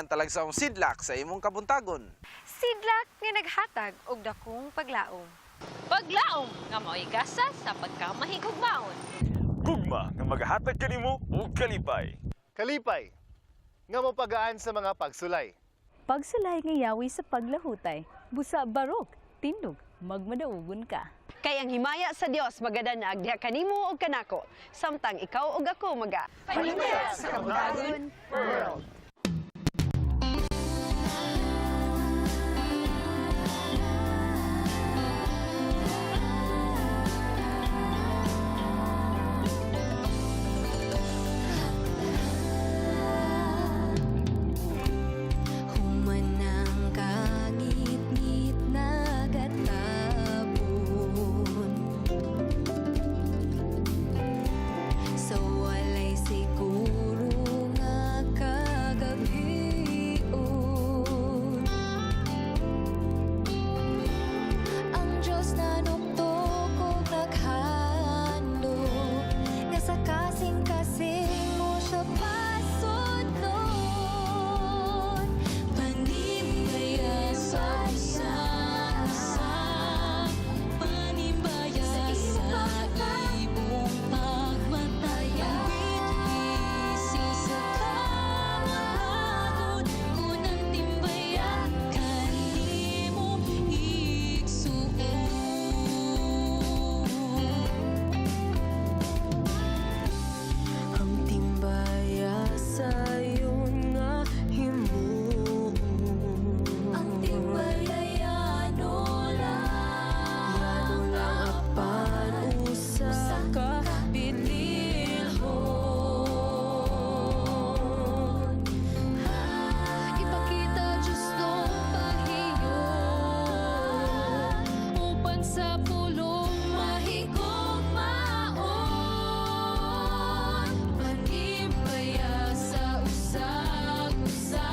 talagsaong sidlak sa imong kabuntagon. Sidlak nga naghatag og dakong paglaom. Paglaom nga mao'y gasa sa pagkamahigugmaon. Gugma nga magahatag kanimo og kalipay. Kalipay nga mopagaan sa mga pagsulay. Pagsulay nga yawi sa paglahutay, busa barok, tindog, magmadaugon ka. Kay ang himaya sa Dios magadanag diha kanimo ug kanako samtang ikaw ug ako maga Panimbaya sa Kabuntagon World. Humanang kangit-ngit nagatabon sa walay siguro nga kagabion. Ang Diyos na nuktok og naghandom nga sa kasing-kasing mo siya pasudlon. Panimbaya sa isa, panimbaya sa imong pagmataya. Ang sa kamatagon unang timbaya kanimo igsuon. Ang timbaya sayon nga himuon. Ang timbaya yano lang, yano lang apan usa ka bililhon. Ipakita Diyos nung pahiyo upan sa pulong mahigugmaon. Panimbaya sa usag-usa,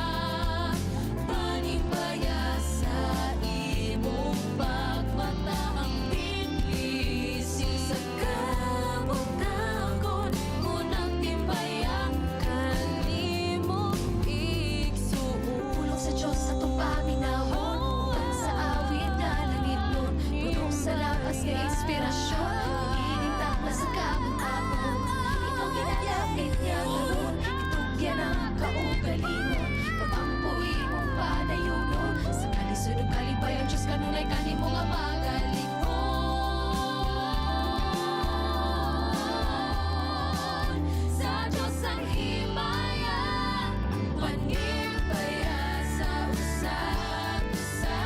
panimbaya sa imong pagmata. Ang binlisi sa kabuntagon unang timbaya kanimo igsuon. Pulong sa Diyos atong paminawon uban sa awit nga langitnon, puno sa lakas nga inspirasyon, ining takna sa kabuntagon. Ikaw ginalapit niya karon, itugyan ang kaugalingon, pagampo imong padayunon sa kalisod ug kalipayon. Diyos kanunay kanimo nga magalikon. Sa Diyos ang himaya, panimbaya sa usag-usa,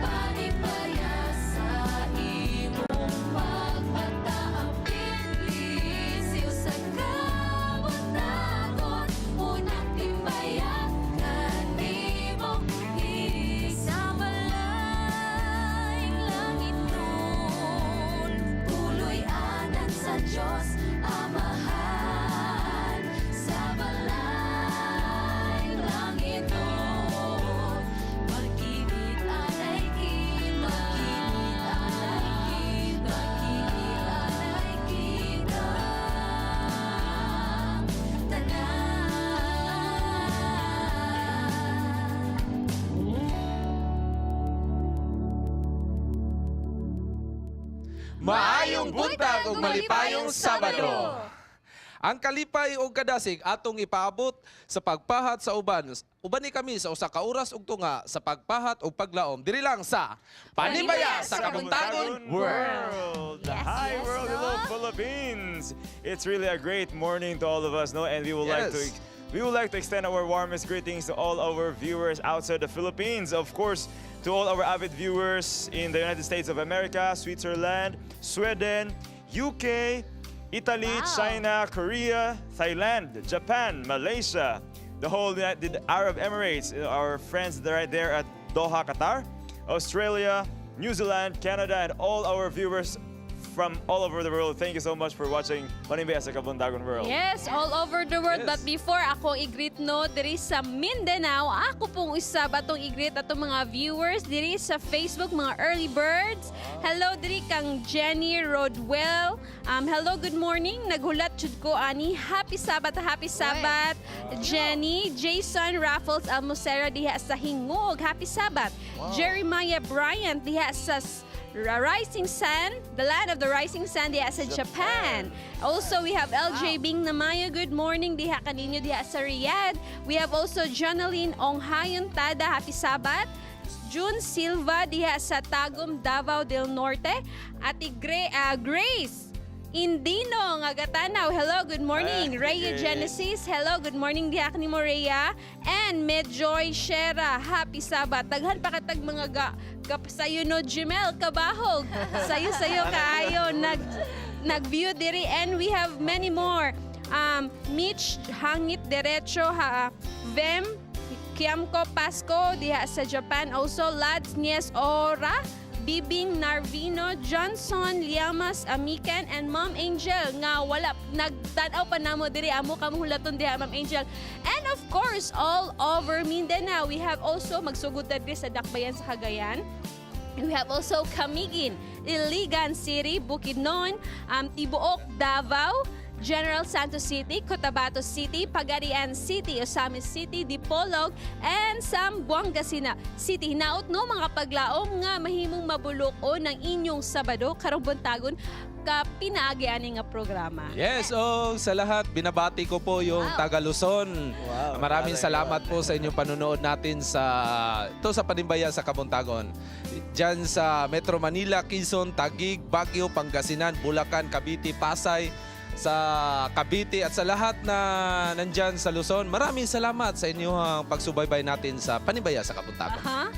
panimbaya sa imong pagmata. Ang pinlisiw sa kabuntagon unang timbaya kanimo sa malayng langit nun. Puloy anan sa Diyos Amahan sa balay langit nun. Pag-ibig anay kita, pag-ibig anay kita, pag-ibig anay kita tanan. Maayong buntag ug malipayong Sabado. Ang kalipay ug kadasig atong ipaabot sa pagpahat sa uban. Uban ni kami sa usa ka oras ug tunga sa pagpahat ug paglaom diri lang sa Panimbaya sa Kabuntagon World. World. Hi world, hello Philippines. It's really a great morning to all of us, no? And we would like to we would like to extend our warmest greetings to all our viewers outside the Philippines. Of course, to all our avid viewers in the United States of America, Switzerland, Sweden, UK, Italy, China, Korea, Thailand, Japan, Malaysia, the whole United Arab Emirates, our friends that are right there at Doha, Qatar, Australia, New Zealand, Canada, and all our viewers from all over the world, thank you so much for watching Panimbaya sa Kabuntagon World. Yes, all over the world. Yes. But before ako i-greet no, diri sa Mindanao, ako pong usab atong i-greet atong mga viewers diri sa Facebook, mga early birds. Hello diri kang Jenny Rodwell. Hello, good morning. Naghulat jud ko ani. Happy Sabbath, happy Sabbath. Jenny, Jason Raffles Almocera diha sa Hingog. Happy Sabbath. Jeremiah Bryant diha sa Rising Sun, the land of the rising sun diha sa Japan. Also, we have LJ Bing Namayo. Good morning diha kaninyo diha sa Riyadh. We have also Jonaline Onghayon Tada. Happy Sabbath. June Silva diha sa Tagum, Davao del Norte. Ate Grace Indino nga Gatanaw. Hello, good morning. Hi, Rhea Grace. Genesis. Hello, good morning diha kanimo Rhea. And Medjoy Shera. Happy Sabbath. Daghan pa katag mga ga, sayo no Jimel Kabahog. Sayo-sayo kaayo nag-view diri and we have many more. Mitch Hangit Derecho ha, Vem Kiamco Pasco diha sa Japan also Lads Nies Ora Bibing Narvino, Johnson Liamas Amikan and Ma'am Angel nga wala nagtan-aw pa namo diri amo kamo hulaton diha Ma'am Angel. And of course, all over Mindanao, we have also magsugod ta diri sa Dakbayan sa Cagayan. We have also Camiguin, Iligan City, Bukidnon, Tibuok, Davao, General Santos City, Cotabato City, Pagadian City, Ozamis City, Dipolog, and Zamboanga City. Hinaot no mga paglaom nga mahimong mabulok-on ng inyong Sabado karong buntagon ka pinaagi ani nga programa. Yes, oh, sa lahat, binabati ko po yung taga Luzon. Wow, Maraming galing. salamat po sa inyong panunood natin sa to sa Panimbaya sa Kabuntagon. Diyan sa Metro Manila, Quezon, Taguig, Baguio, Pangasinan, Bulacan, Cavite, Pasay, sa Cavite at sa lahat na nandyan sa Luzon. Maraming salamat sa inyong pagsubaybay natin sa Panimbaya sa Kabuntagon. Ha?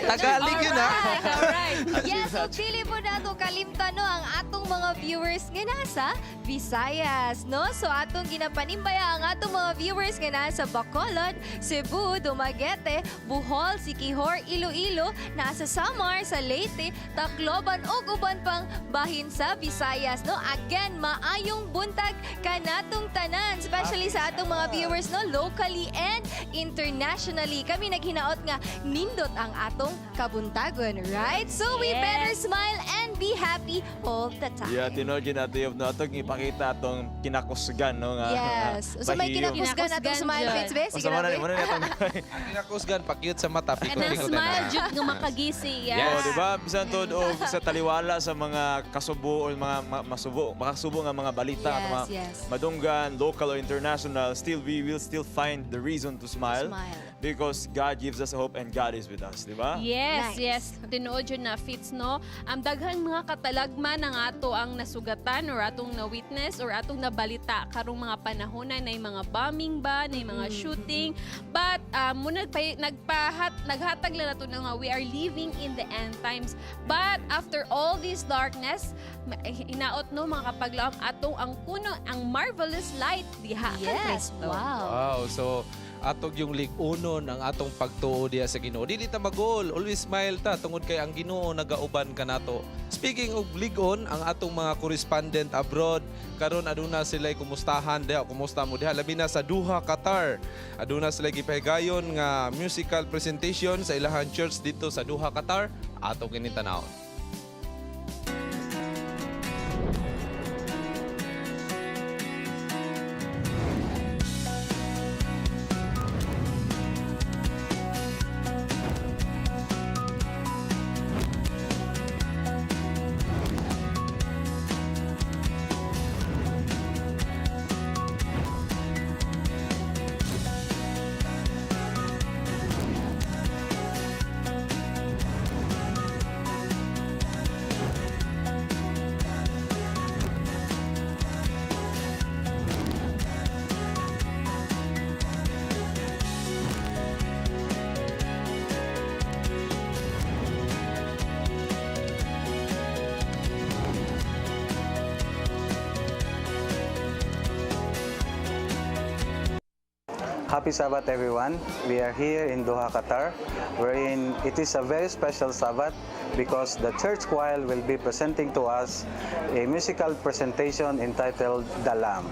Tagalog yun ha. Alright. Yes, ug dili po nato kalimtan no ang atong mga viewers nga nasa Visayas, no? So atong ginapanimbaya ang atong mga viewers nga nasa Bacolod, Cebu, Dumaguete, Bohol, Siquijor, Iloilo, nasa Samar, sa Leyte, Tacloban ug uban pang bahin sa Visayas, no? Again, maayong buntag kanatong tanan, especially sa atong mga viewers no, locally and internationally. Kami naghinaot nga nindot ang atong kabuntagon, right? So we Yes. better smile and be happy all the time. Yeah, tinuod yun natin yung atong ipakita atong kinakusgan no nga. Yes. So may bahiyom. kinakusgan atong Kinakusgan smile dyan. fits be. Sige Usa man na, na be. mo na atong. Ang kinakusgan, pakiyot sa mata, Kanang pikot-pikot smile na. jud nga makagisi. Yes. Oh, di ba? Bisan tuod og sa taliwala sa mga kasubo o mga masubo, makasubo nga mga balita, Yes, mga madunggan, local or international, still we will still find the reason to smile, Smile. Because God gives us hope and God is with us, di ba? Yes, Nice. yes. Tinuod yun na fits, no? Ang daghang mga katalagman ang ato ang nasugatan or atong na-witness or atong nabalita karong mga panahon na mga bombing ba, na mga shooting. But mo nagpahat naghatag lang nato na nga we are living in the end times. But after all this darkness, hinaot no mga kapaglaom atong ang kuno ang marvelous light diha kang Yes. Kristo. Wow. Wow, so atog yung lig-unon ang atong pagtuo diha sa Ginoo. Dili ta magol, always smile ta tungod kay ang Ginoo nagauban kanato. Speaking of lig-on, ang atong mga correspondent abroad karon aduna sila kumustahan diha, kumusta mo diha labi na sa Doha, Qatar. Aduna sila gipahigayon nga musical presentation sa ilahan church dito sa Doha, Qatar. Atong kining tan-awon. Happy Sabbath, everyone. We are here in Doha, Qatar, wherein it is a very special Sabbath. because the church choir will be presenting to us a musical presentation entitled The Lamb.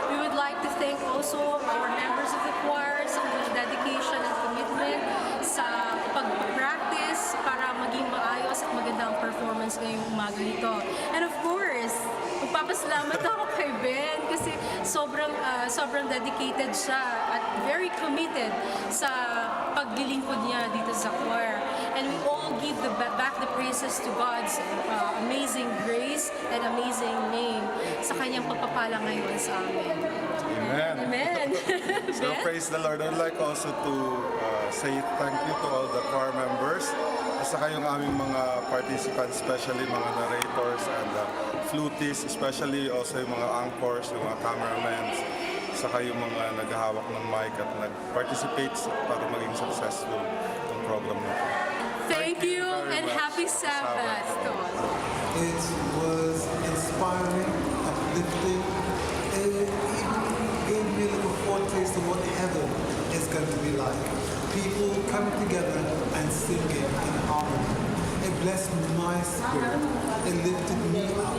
We would like to thank also our members of the choir sa kanilang dedication and commitment sa pag-practice para maging maayos at maganda ang performance ngayong umaga nito. And of course, magpapasalamat ako kay Ben kasi sobrang dedicated siya at very committed sa paglilingkod niya dito sa choir. And we all give back the praises to God's amazing grace and amazing name sa kanyang pagpapala ngayon sa amin. Amen. Amen. So Ben? praise the Lord. I'd like also to say thank you to all the choir members at saka yung aming mga participants, especially mga narrators and flutists, especially also yung mga anchors, yung mga cameramen, saka yung mga naghahawak ng mic at nag-participate para maging successful ang program na 'to. Thank you very and much. Happy Sabbath to all. It was inspiring, uplifting. It even gave me a little foretaste of what heaven is going to be like. People coming together and singing in harmony. It blessed my spirit. It lifted me up.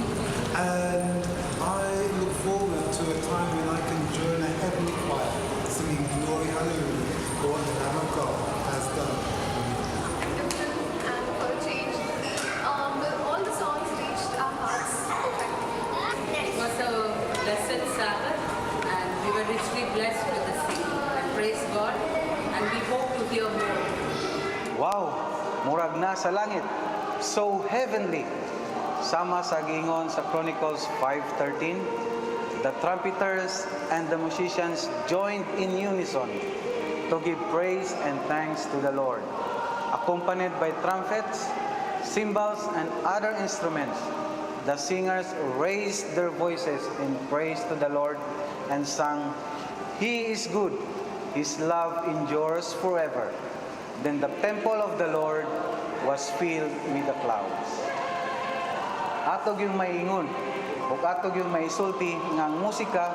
And I look forward to a time when I can join a heavenly choir singing Glory Hallelujah for what the Lamb of God has done for me. And for a change, all the songs reached our hearts perfectly. It was a blessed Sabbath and we were richly blessed with the singing. And praise God, and we hope to hear more. Wow! Murag na sa langit. So heavenly. Sama sa giingon sa Chronicles 5:13, the trumpeters and the musicians joined in unison to give praise and thanks to the Lord, accompanied by trumpets, cymbals, and other instruments. The singers raised their voices in praise to the Lord and sang, "He is good, His love endures forever." Then the temple of the Lord was filled with the clouds. Ato gyung maingon ug ato gyung maisulti nga ang musika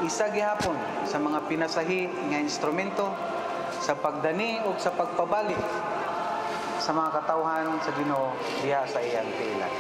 isa gihapon sa mga pinasahi nga instrumento sa pagdani ug sa pagpabalik sa mga katawhan sa Ginoo diha sa iyang tiilan.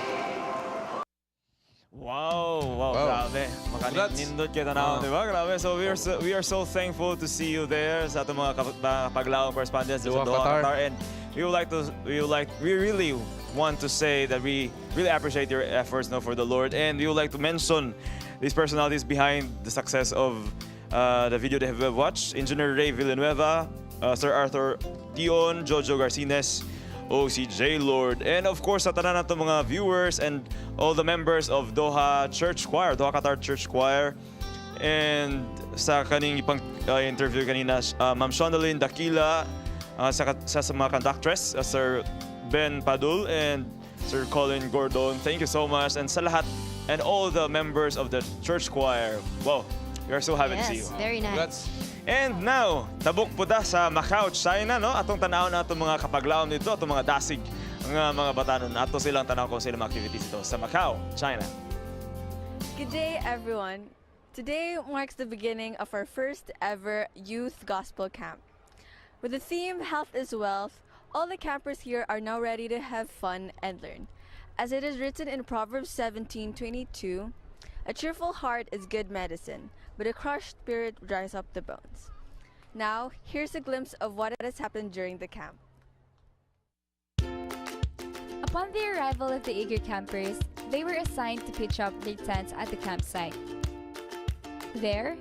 Wow, grabe. Makanindot kita na, di ba? Grabe. So we are so thankful to see you there sa atong mga kapaglaom correspondents sa Doha, Doha, Qatar. Qatar. And we would like to we would like we really want to say that we really appreciate your efforts, no, for the Lord. And we would like to mention these personalities behind the success of the video that we have watched: Engineer Ray Villanueva, Sir Arthur Dion, Jojo Garcines, o si J. Lord. And of course, sa tanan nato mga viewers and all the members of Doha Church Choir, Doha Qatar Church Choir. And sa kaning ipang interview kanina, Ma'am Shondaline Dakila, sa mga conductress, Sir Ben Padul and Sir Colin Gordon. Thank you so much. And sa lahat and all the members of the church choir. Wow, we are so happy to see you. Yes, very nice. And now, tabok po ta sa Macau, China, no? Atong tanaw na atong mga kapaglaom dito, atong mga dasig nga mga batanon. Ato silang tanaw kung sila mga activities dito sa Macau, China. Good day, everyone. Today marks the beginning of our first ever youth gospel camp. With the theme Health is Wealth, All the campers here are now ready to have fun and learn. As it is written in Proverbs 17:22, a cheerful heart is good medicine, but a crushed spirit dries up the bones. Now, here's a glimpse of what has happened during the camp. Upon the arrival of the eager campers, they were assigned to pitch up their tents at the campsite. There,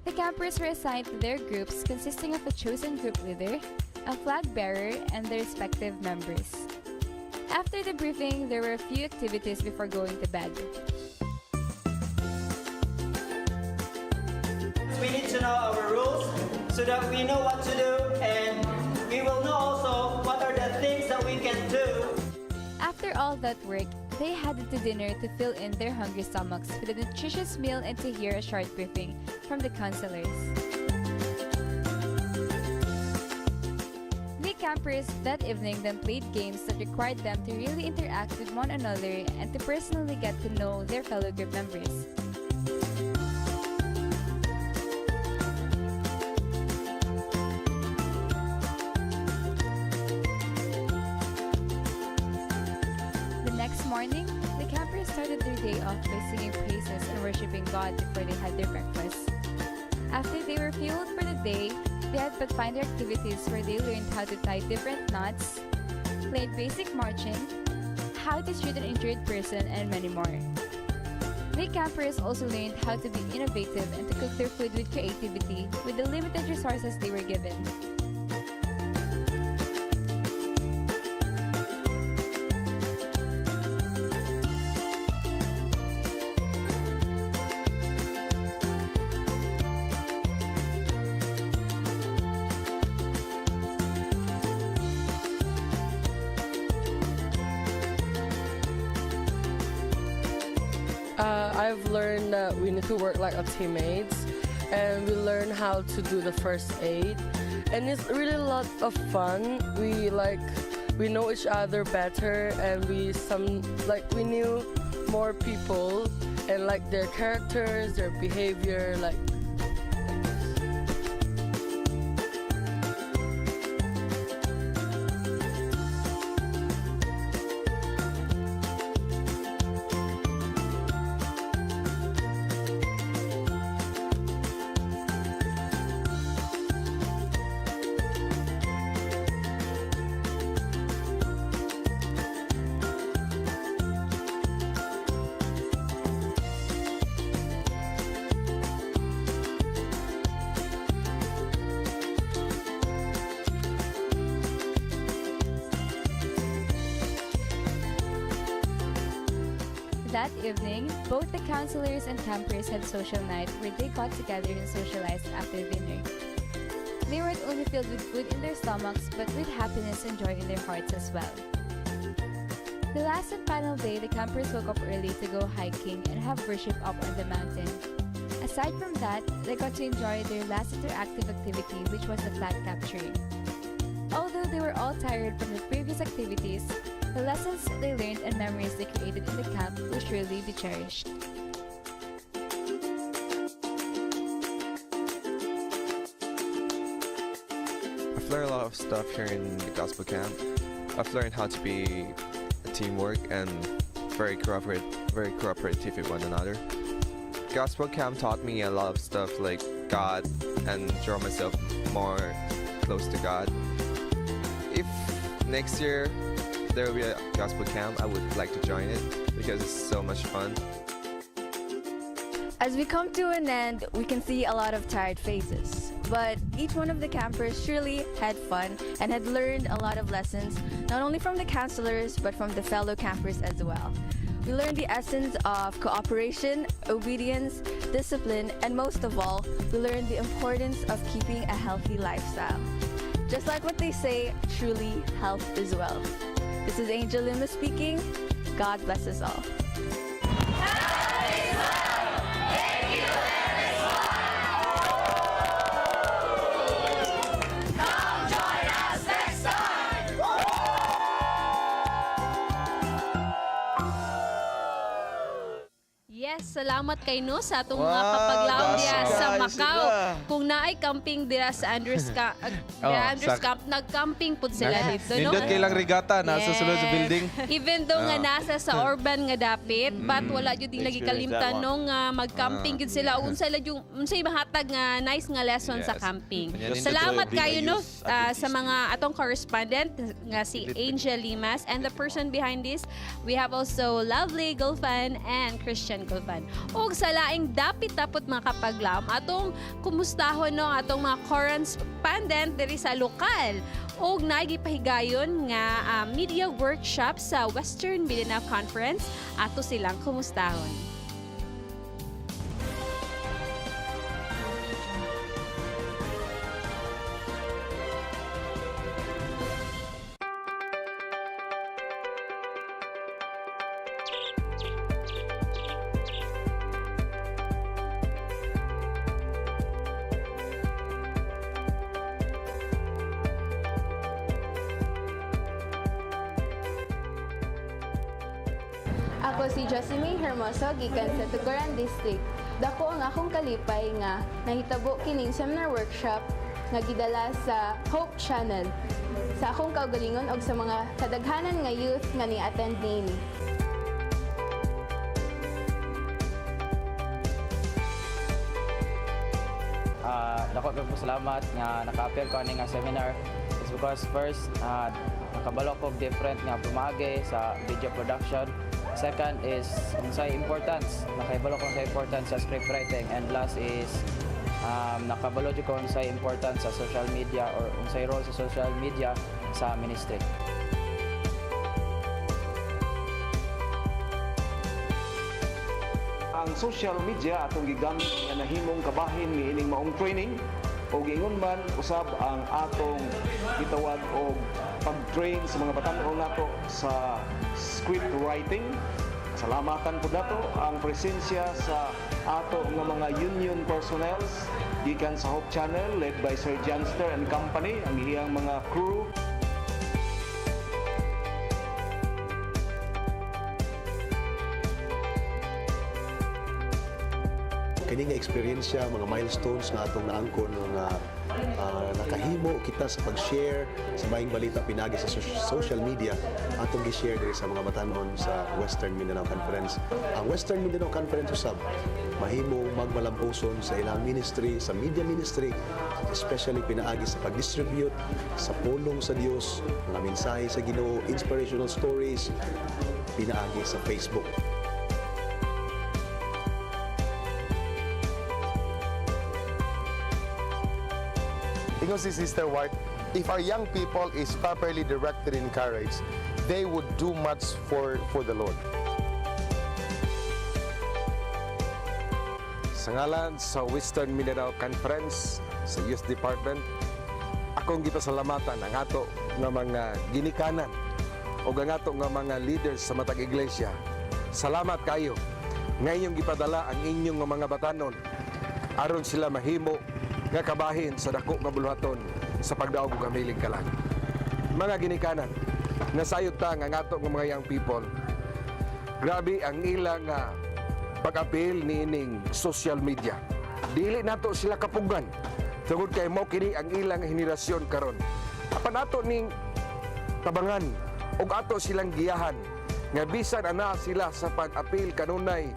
the campers were assigned to their groups consisting of a chosen group leader, a flag bearer, and their respective members. After the briefing, there were a few activities before going to bed. We need to know our rules so that we know what to do, and we will know also what are the things that we can do. After all that work, they headed to dinner to fill in their hungry stomachs with a nutritious meal and to hear a short briefing from the counselors. The campers that evening then played games that required them to really interact with one another and to personally get to know their fellow group members. The next morning, the campers started their day off by singing praises and worshiping God before they had their breakfast. After they were fueled for the day, they had Pathfinder activities where they learned how to tie different knots, played basic marching, how to treat an injured person, and many more. The campers also learned how to be innovative and to cook their food with creativity with the limited resources they were given. I've learned that we need to work like a teammates, and we learn how to do the first aid, and it's really a lot of fun. We know each other better, and we some like we knew more people and like their characters, their behavior, like. That evening, both the counselors and campers had social night where they got together and socialized after dinner. They weren't only filled with food in their stomachs, but with happiness and joy in their hearts as well. The last and final day, the campers woke up early to go hiking and have worship up on the mountain. Aside from that, they got to enjoy their last interactive activity, which was the flag capturing. Although they were all tired from the previous activities, the lessons they learned and memories they created in the camp will surely be cherished. I've learned a lot of stuff here in the gospel camp. I've learned how to be a teamwork and very cooperative with one another. Gospel camp taught me a lot of stuff like God and draw myself more close to God. If next year there will be a gospel camp, I would like to join it because it's so much fun. As we come to an end, we can see a lot of tired faces. But each one of the campers surely had fun and had learned a lot of lessons, not only from the counselors, but from the fellow campers as well. We learned the essence of cooperation, obedience, discipline, and most of all, we learned the importance of keeping a healthy lifestyle. Just like what they say, truly, health is wealth. This is Angel Lima speaking. God bless us all. Yes, salamat kay no sa atong mga Wow, kapaglaom diha taas sa kaayo Macau. sila. Kung naay camping dira sa Andrews Oh, Andrews Camp. Nag-camping pud sila dito, no? Nindot kay lang regata na sa sulod sa building. Even though nga Ah. nasa sa urban nga dapit, but wala jud din lagi Experience kalimtan that one. no nga mag-camping gud sila. Unsa la yung unsay mahatag nga nice nga lesson sa Yes. camping. Kanya nindot Salamat being a kayo no youth sa mga atong correspondent nga si Angel Limas and the person behind this. We have also Lovely Gulfan and Christian Gulfan. Ug sa laing dapit tapot mga kapaglaom atong kumustahon no ang atong mga correspondent diri sa lokal ug nagipahigayon nga media workshop sa Western Mindanao Conference ato silang kumustahon. Ako si Jocelyn Hermoso gikan sa Tuguran District. Dako ang akong kalipay nga nahitabo kining seminar workshop nga gidala sa Hope Channel sa akong kaugalingon og sa mga kadaghanan nga youth nga ni-attend niini. Dako kay salamat nga naka-appear ko ani nga seminar is because first, nakabalo ko og different nga pamaagi sa video production. Second is unsay importance, nakahibalo ko sa importance sa script writing, and last is nakabalo jud ko unsay importance sa social media or unsay role sa social media sa ministry. Ang social media atong gigamit nga nahimong kabahin niining maong training o giingon man usab ang atong gitawag og pag-train sa mga batan-on nato sa script writing. Salamatan pud nato ang presensya sa ato nga mga union personnels gikan sa Hope Channel led by Sir Janster and Company, ang iyang mga crew. Kini nga eksperyensya, mga milestones nga atong naangkon nga nakahimo kita sa pag-share sa maayong balita pinagi sa social media, atong gi-share diri sa mga batanon sa Western Mindanao Conference. Ang Western Mindanao Conference usab mahimo magmalampuson sa ilang ministry, sa media ministry, especially pinaagi sa pag-distribute sa pulong sa Dios, mga mensahe sa Ginoo, inspirational stories pinaagi sa Facebook. Ingon si Sister White, if our young people is properly directed and encouraged, they would do much for the Lord. Sa ngalan sa Western Mindanao Conference, sa Youth Department, akong gipasalamatan ang ato nga mga ginikanan o ang ato nga mga leaders sa matag iglesia. Salamat kayo nga inyong gipadala ang inyong nga mga batanon aron sila mahimo nga kabahin sa dako nga buluhaton sa pagdaog og kamiling kalag. Mga ginikanan, nasayod ta nga ang ato nga mga young people, grabe ang ilang pag-apil niining social media. Dili nato sila kapugan tungod kay mao kini ang ilang henerasyon karon. Apan ato ning tabangan ug ato silang giyahan nga bisan ana sila sa pag-apil kanunay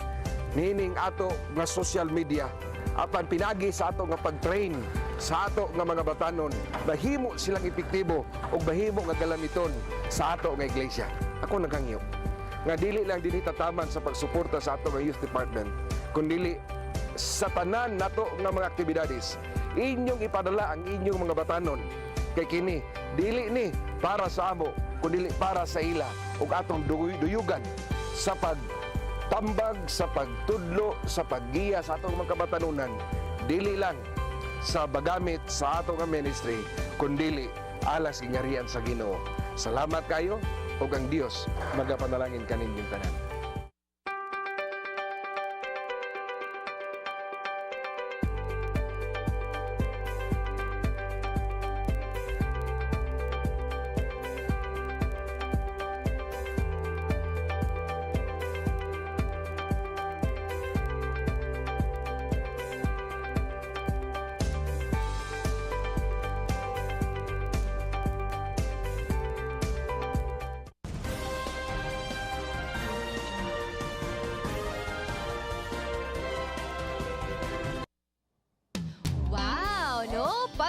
niining ato nga social media, apan pinagi sa ato nga pag-train sa ato nga mga batanon, mahimo silang epektibo ug mahimo nga galamiton sa ato nga iglesia. Ako nagkangyo nga dili lang dinhi tataman sa pagsuporta sa ato nga youth department, kundili sa tanan nato nga mga aktibidades inyong ipadala ang inyong mga batanon, kay kini dili ni para sa amo kundili para sa ila ug atong duyugan sa pagtambag, sa pagtudlo, sa paggiya sa atong mga kabatanunan, dili lang sa bagamit sa atong nga ministry kundili alas gingarian sa Ginoo. Salamat kayo ug ang Dios magapanalangin kaninyong tanan.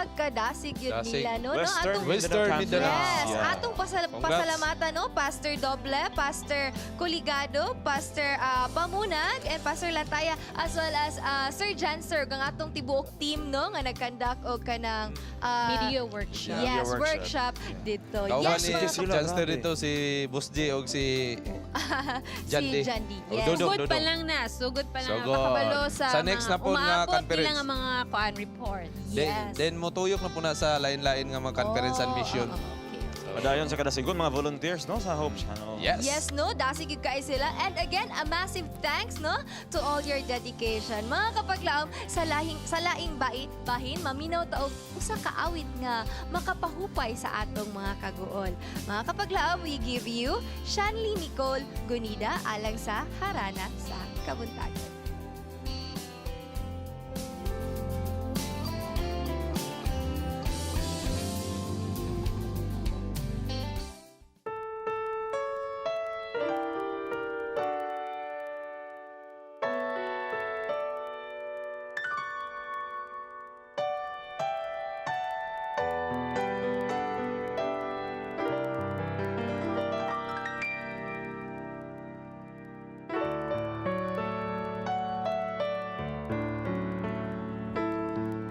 Pagkadasig yun Dasig. nila, no? Western no? Western Mindanao. Yes, Yeah. atong Congrats. pasalamatan, no? Pastor Doble, Pastor Kuligado, Pastor Pamunag, and Pastor Lantaya, as well as Sir Janser, ang atong tibuok team, no? Nga nag-conduct og kanang Media workshop. Yes, Media workshop, workshop. dito. Kauban Yes, ni mga Janster dito si Boss J og si Jandy. Si Jandy, Og yes. Dodong, Sugod pa Dodong. lang na, sugod pa lang. Sugod. Makabalo sa, Sa next mga, na po nga umaabot conference. nila nga mga kuan report. Then motuyok na po na sa lain-lain nga mga conference and Oh, mission. oo, okay. Padayon sa kadasigon mga volunteers no sa Hope Channel. Yes. Yes, no? Dasig yun kayo sila. And again, a massive thanks, no? To all your dedication. Mga kapaglaom, sa laing bait, bahin, maminaw taog usa ka awit nga makapahupay sa atong mga kaguol. Mga kapaglaom, we give you Shanley Nicole Gunida alang sa Harana sa Kabuntagon.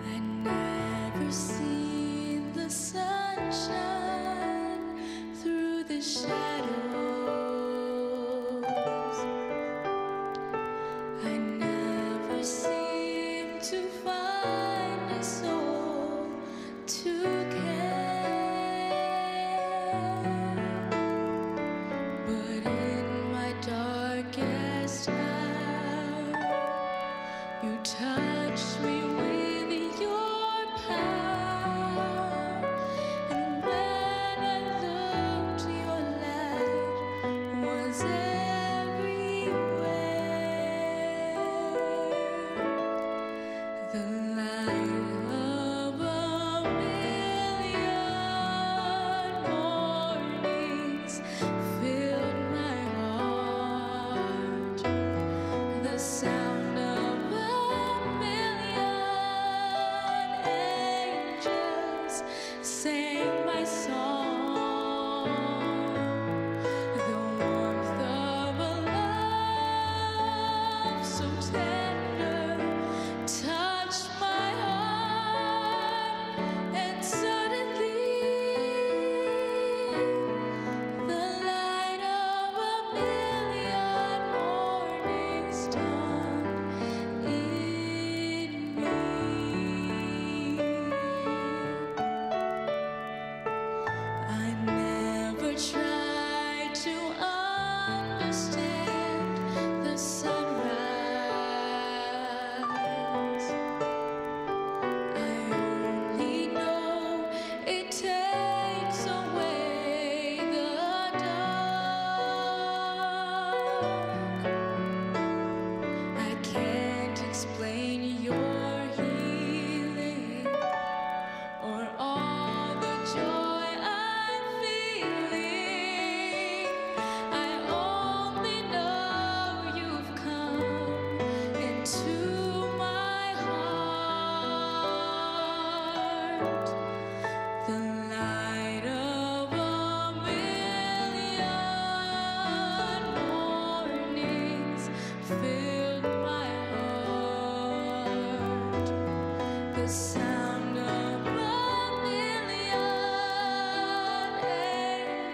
I never seen the sunshine through the shadows. I never seem to find a soul to care. But in my darkest hour, you touched me with your power, and when I looked, your light was everywhere. The light of a million mornings filled my heart. The sound of a million angels sang my song. The warmth of a love so tender touched my heart, and suddenly the light of a million mornings dawned in me. I never tried to understand the sunrise. I only know it takes away the dark. I can't explain your healing or all the joy I'm feeling. I only know you've come into my heart. The light of a million mornings filled my heart. The sound of a million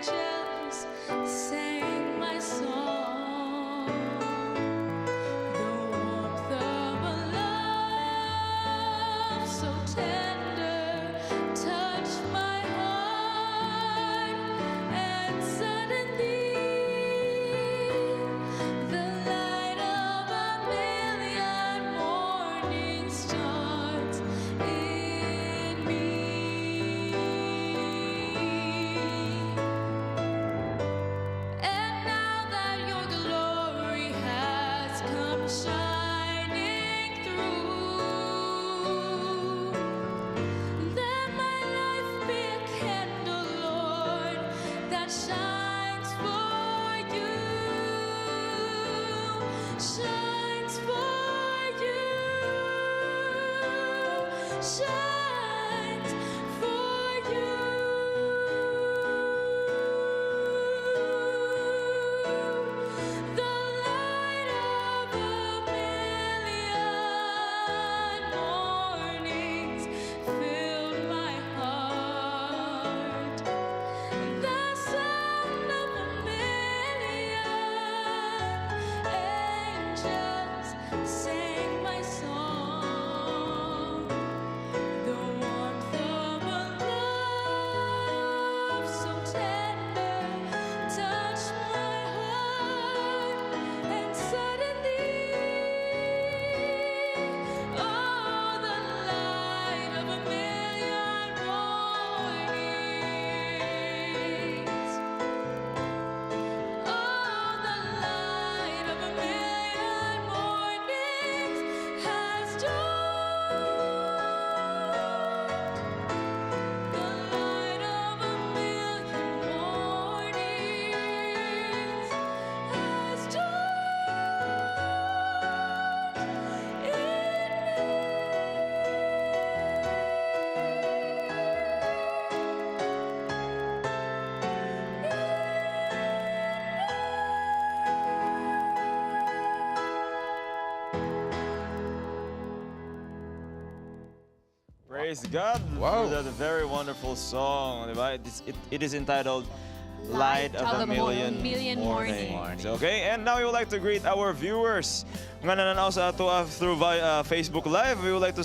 angels sang my song. The warmth of a love so tender touched my heart, and suddenly the light of a million morning starts in me. And now that your glory has come shining through, let my life be a candle, Lord, that shines for you, shines for you, shines Praise God Wow. for that very wonderful song. Diba? It is entitled Light of a Million Mornings. Okay, and now we would like to greet our viewers nga nananaw sa ato through via Facebook Live. We would like to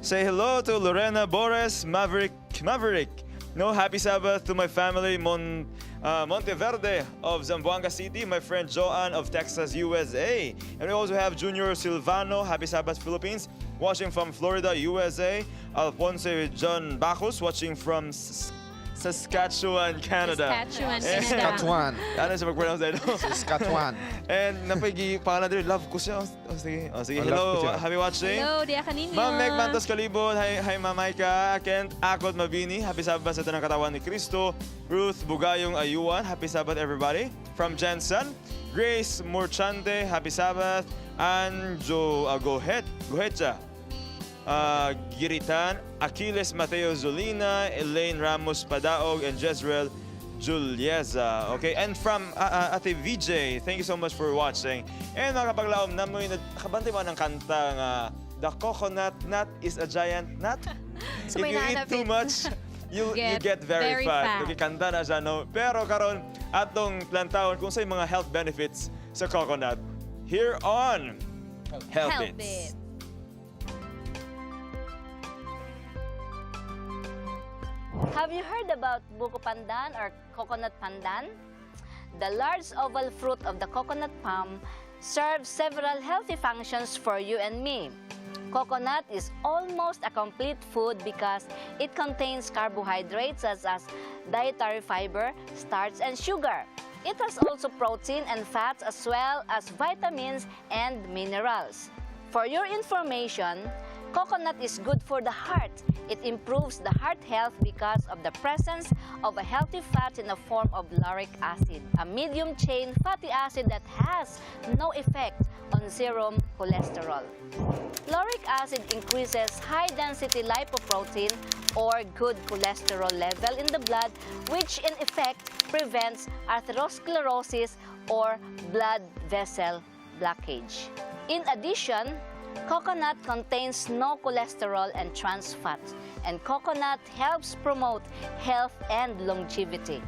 say hello to Lorena Bores, Maverick Maverick. No, happy Sabbath to my family, Monteverde of Zamboanga City, my friend Joanne of Texas, USA. And we also have Junior Silvano, happy Sabbath, Philippines, watching from Florida, USA. Alfonso John Bacos, watching from Saskatchewan, Canada. Saskatchewan, Canada. Saskatchewan. Ano siya mag-pronounce na ito? Saskatchewan. And napay pangalan diri, love ko siya. Oh, sige. Oh, sige. Oh, love Hello, ko siya. happy watching. Hello, diya kaninyo. Ma'am Meg Mantos Kalibon, hi, hi Ma'am Maika, Kent Akot Mabini, happy Sabbath sa Tanang Katawan ni Kristo, Ruth Bugayong Ayuan, happy Sabbath everybody. From Jensen, Grace Murchante, happy Sabbath, Anjo Gohecha, Giritan, Achilles Mateo Zolina, Elaine Ramos Padaog, and Jezreel Julieza. Okay, and from Ate VJ, thank you so much for watching. And mga kapaglaom, namoy nakabantay mo ng kanta nga The Coconut Nut is a Giant Nut. So If may you eat nahanapin. too much, you Get get very very fat. fat. Okay, kanta na siya, no? Pero karon atong plantawon kung sa mga health benefits sa coconut. Here on Health, Health Bits. Bits. Have you heard about buko pandan or coconut pandan? The large oval fruit of the coconut palm serves several healthy functions for you and me. Coconut is almost a complete food because it contains carbohydrates such as dietary fiber, starch, and sugar. It has also protein and fats as well as vitamins and minerals. For your information, coconut is good for the heart. It improves the heart health because of the presence of a healthy fat in the form of lauric acid, a medium chain fatty acid that has no effect on serum cholesterol. Lauric acid increases high density lipoprotein or good cholesterol level in the blood, which in effect prevents atherosclerosis or blood vessel blockage. In addition, coconut contains no cholesterol and trans fat, and coconut helps promote health and longevity.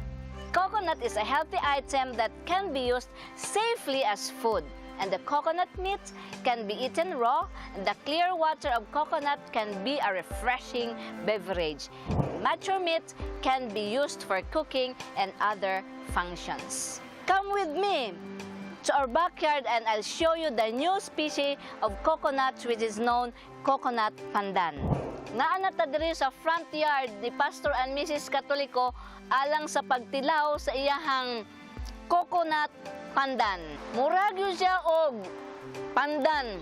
Coconut is a healthy item that can be used safely as food, and the coconut meat can be eaten raw, and the clear water of coconut can be a refreshing beverage. Mature meat can be used for cooking and other functions. Come with me to our backyard and I'll show you the new species of coconut which is known coconut pandan. Naa na ta diri sa front yard ni Pastor and Mrs. Katoliko alang sa pagtilaw sa iyahang coconut pandan. Murag yun siya og pandan.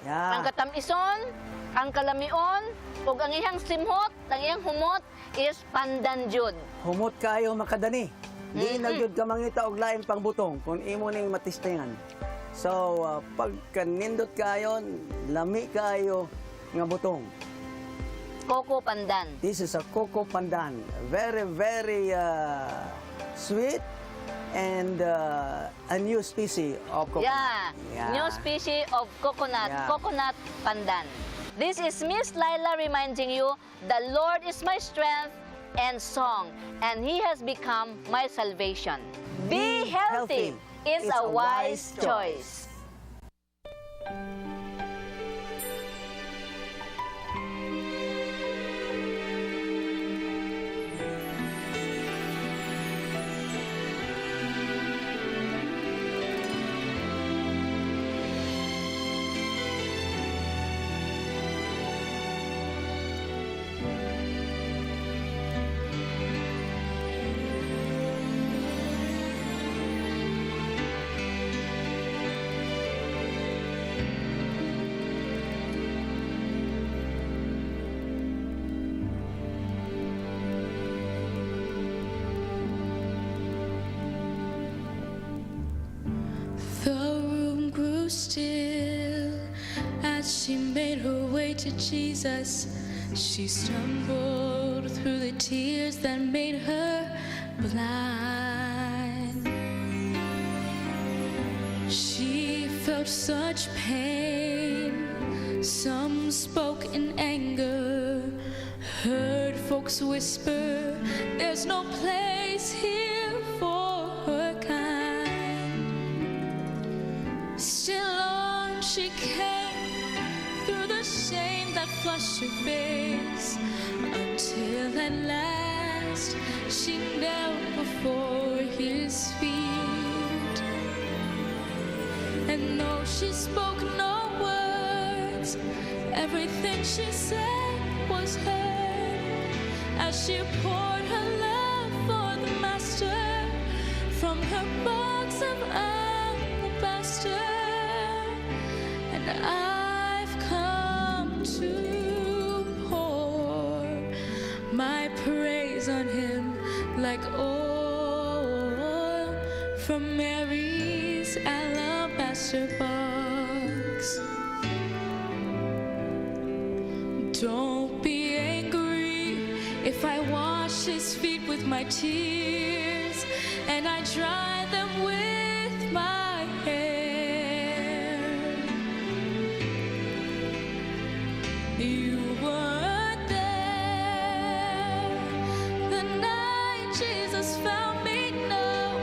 Ang katamison, ang kalamion, ug ang iyang simhot, ang iyang humot is pandan jud. Humot kaayo makadani. Di na gyud ka mangita og lain pang butong kung imo ning matistingan. So, pagka nindot kaayo, lami kaayo nga butong. Coco pandan. This is a coco pandan. Very, very sweet and a new species of coconut. Yeah. New species of coconut, coconut pandan. This is Miss Laila reminding you, the Lord is my strength and song, and He has become my salvation. Be healthy. It's a wise choice. The room grew still as she made her way to Jesus. She stumbled through the tears that made her blind. She felt such pain, Some spoke in anger, heard folks whisper, "There's no place here for her kind." Still on she came through the shame that flushed her face, until at last she knelt before his feet. And though she spoke no words, everything she said was heard as she poured her love for the master from her box of alabaster. And I've come to pour my praise on him like oil from Mary's alabaster box. Don't be angry if I wash his feet with my tears and I dry them with my hair. You weren't there the night Jesus found me, no,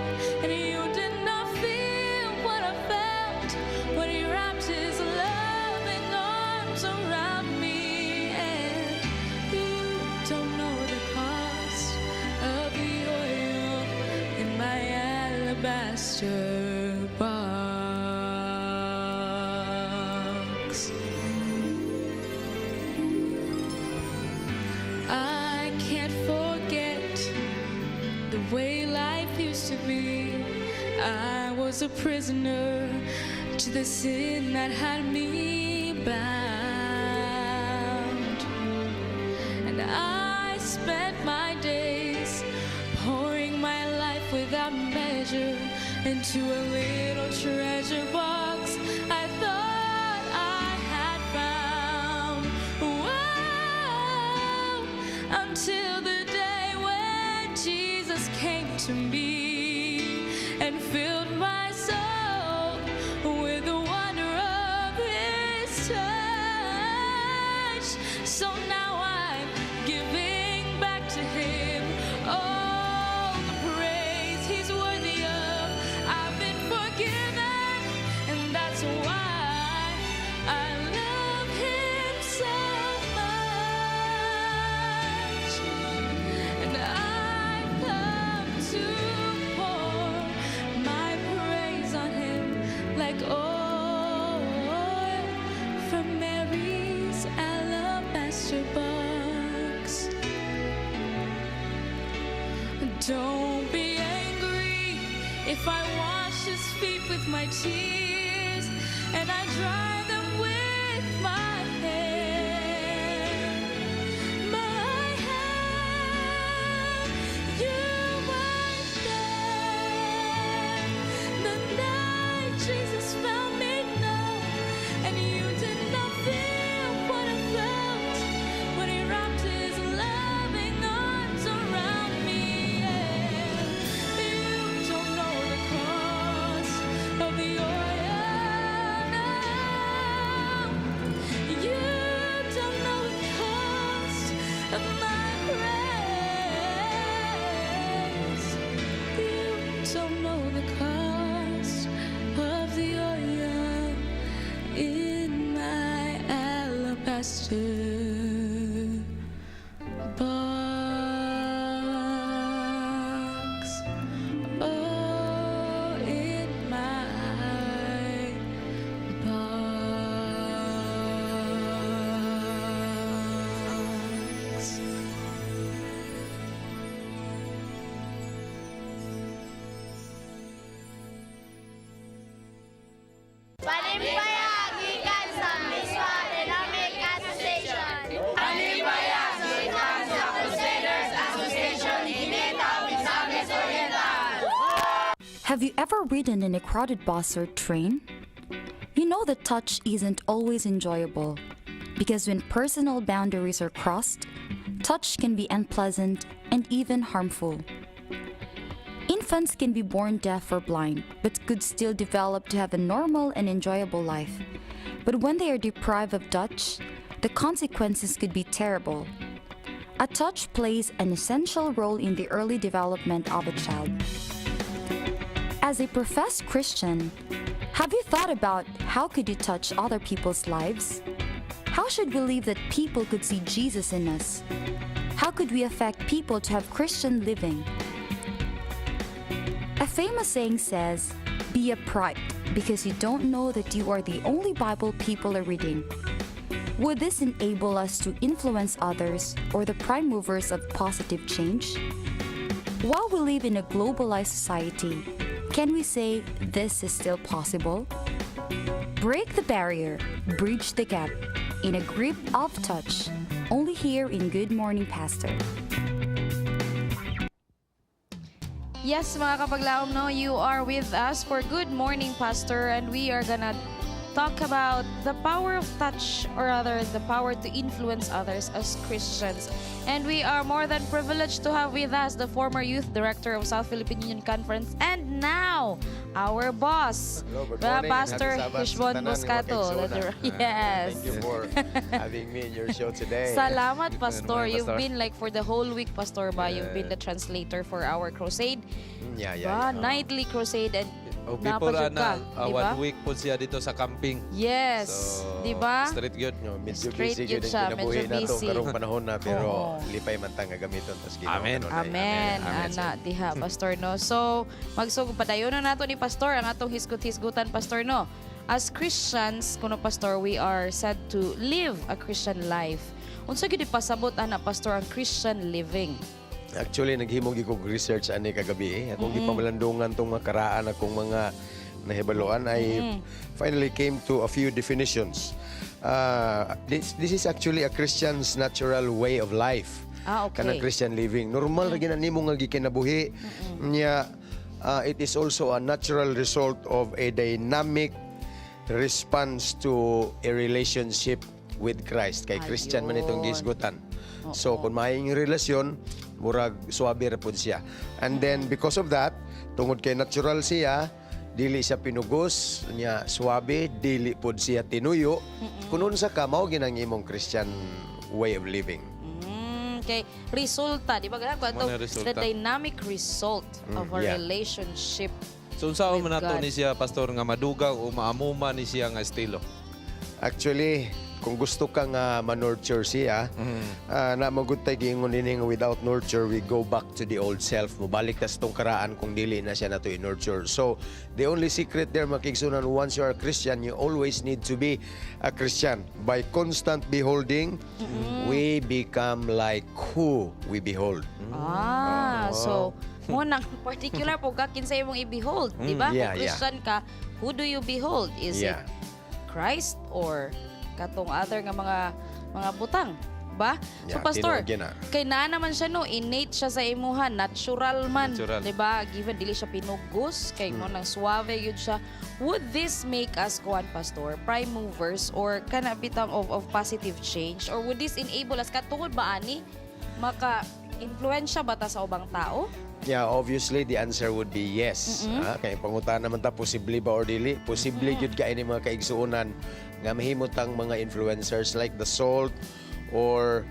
and you did not feel what I felt when he wrapped his loving arms around me. And you don't know the cost of the oil in my alabaster box. I can't forget the way life used to be. I was a prisoner to the sin that had me bound. And I spent my days pouring my life without measure into a little treasure box I thought I had found. Whoa, until the day when Jesus came to me and filled my soul with the wonder of his touch. So now I'm giving back to him all the praise he's worthy of. I've been forgiven, and that's why I love him so much. And I've come to pour my praise on him like oil from Mary's alabaster box. Don't be angry if I wash his feet with my tears and I dry them with my hair. My hair, you weren't there the night Jesus found me, no, and you did not feel what I felt when he wrapped his loving arms around me. And you don't know the cost of the oil. No. You don't know the cost of my praise. You don't know the cost of the oil in my alabaster box. Oh, in my box. Panimpaya gikan sa Miswa Dynamic Association. Panimpaya gikan sa Crusaders Association Inita Misamis Oriental. Have you ever ridden in a crowded bus or train? You know the touch isn't always enjoyable because when personal boundaries are crossed, touch can be unpleasant and even harmful. Infants can be born deaf or blind, but could still develop to have a normal and enjoyable life. But when they are deprived of touch, the consequences could be terrible. A touch plays an essential role in the early development of a child. As a professed Christian, have you thought about how could you touch other people's lives? How should we live that people could see Jesus in us? How could we affect people to have Christian living? A famous saying says, "Be upright, because you don't know that you are the only Bible people are reading." Would this enable us to influence others or the prime movers of positive change? While we live in a globalized society, can we say this is still possible? Break the barrier, bridge the gap, in a grip of touch, only here in Good Morning Pastor. Yes, mga kapaglaom, no, you are with us for Good Morning Pastor, and we are gonna talk about the power of touch, or rather, the power to influence others as Christians. And we are more than privileged to have with us the former youth director of South Philippine Union Conference and now our boss, Hello, good the morning and Pastor happy Sabbath sa Hishbon tanan nga mga Moscato. kaigsuonan. Yes. Thank you for having me in your show today. Salamat, Pastor. Morning, You've Pastor. been like for the whole week, Pastor ba? You've been the translator for our crusade. Yeah. Ba, nightly crusade and Oh, before napajud ka, ana, di ba? one week po siya dito sa camping. Yes, So, di ba? straight gyud. No, medyo Straight busy yun gyud ang siya, kinabuhi medyo nato busy. karong panahon na, pero Oo. lipay man ta nga gamiton tas Ginoo Amen. kanunay. Amen. Ana, diha, Pastor, no? So, magsug padayon na nato ni Pastor ang atong hisgot-hisgutan, Pastor, no? As Christians, kuno Pastor, we are said to live a Christian life. Unsa gyud ipasabot ana, Pastor, ang Christian living? Actually, naghimo gyud kog research ani kagabi eh. Akong gipamalandungan tong mga karaan akong mga nahibaluan. I finally came to a few definitions. This is actually a Christian's natural way of life. Kanang Christian living. Normal ra gyud nimo nga gikinabuhi. Nya it is also a natural result of a dynamic response to a relationship with Christ. Kay Christian man itong Ayun. gisgutan. So kung maayong relasyon, murag swabe ra pud siya. And then because of that, tungod kay natural siya, dili siya pinugos, nya swabe, dili pud siya tinuyo. Kung unsa ka, mao ginang imong Christian way of living. Kay resulta, di ba? Ganun ko Mo na the resulta. dynamic result of a relationship So unsaon with man nato God. ni siya, Pastor, nga madugang o maamuma ni siya nga estilo? Actually, kung gusto ka nga ma-nurture siya, na magud tay giingon dinhi nga without nurture, we go back to the old self. Mobalik ta sa tong karaan kung dili na siya nato i-nurture. So, the only secret there, mga kaigsuonan, once you are a Christian, you always need to be a Christian. By constant beholding, we become like who we behold. Ah, Oo. so mo nang particular po ka kinsa imong i-behold, di ba? Yeah. Kung Christian ka, who do you behold? Is it Christ or katong other nga mga butang, ba? So Yeah, Pastor, tinuod gyud na. kay naa naman siya no, innate siya sa imuha, natural man, Natural. di ba? Given dili siya pinugos, kay mo nang suave yun siya. Would this make us kuan, Pastor, prime movers or kana bitang of positive change, or would this enable us katungod ba ani maka influensya ba ta sa ubang tao? Yeah, obviously the answer would be yes. Kay pangutana naman ta posible ba or dili? Posible gyud kay ni mga kaigsuonan nga mahimo tang mga influencers like the salt or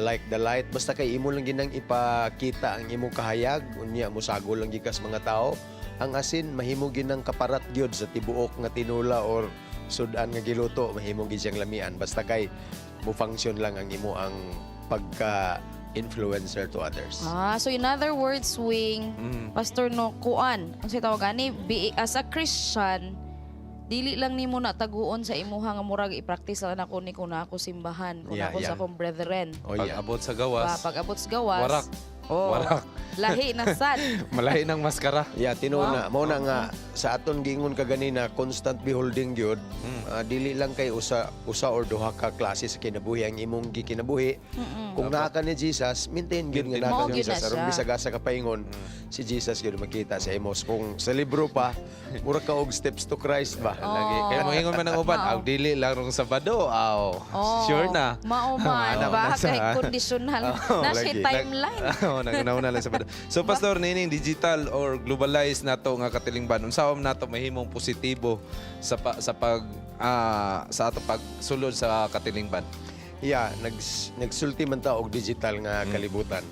like the light, basta kay imo lang ginang ipakita ang imong kahayag, unya mosagol lang gikas mga tao. Ang asin mahimo ginang kaparat gyud sa tibuok nga tinula or sudan nga giluto, mahimo gid siyang lamian basta kay mo function lang ang imo ang pagka influencer to others. Ah, so in other words, Wing, Pastor no, kuan, ang tawag ani, be, as a Christian, dili lang nimo na taguon sa imuha nga murag i-practice lang nako ni kung naa ko simbahan, kung ako sa akong brethren. Oh, yeah. Pag-abot sa gawas. Ba, pag abot sa gawas, Warak. Oh, Warak. lahi na sad. Malahi ng maskara. Yeah, tinuod na. Mao na nga sa aton giingon kaganina constant beholding gyud. Dili lang kay usa usa or duha ka klase sa kinabuhi ang imong gikinabuhi. Kung naa ka ni Jesus, maintain gyud nga naa Mao ka ni gyud na Jesus aron siya. bisag asa ka paingon, si Jesus gyud makita sa imo. So, kung sa libro pa, mura ka og steps to Christ ba? Lagi. Kaya moingon man ang uban, aw dili lang rong Sabado, aw. Oh, Sure na. Mao man Ana ba man kay sa- conditional Oo, na siya lagi. timeline. Oo, nag-una lang sa Sabado. So Pastor, nining digital or globalized na to nga katilingban, unsa unsaon nato mahimong positibo sa pa, sa pag sa atong pagsulod sa katilingban? Yeah, nagsulti man ta og digital nga kalibutan.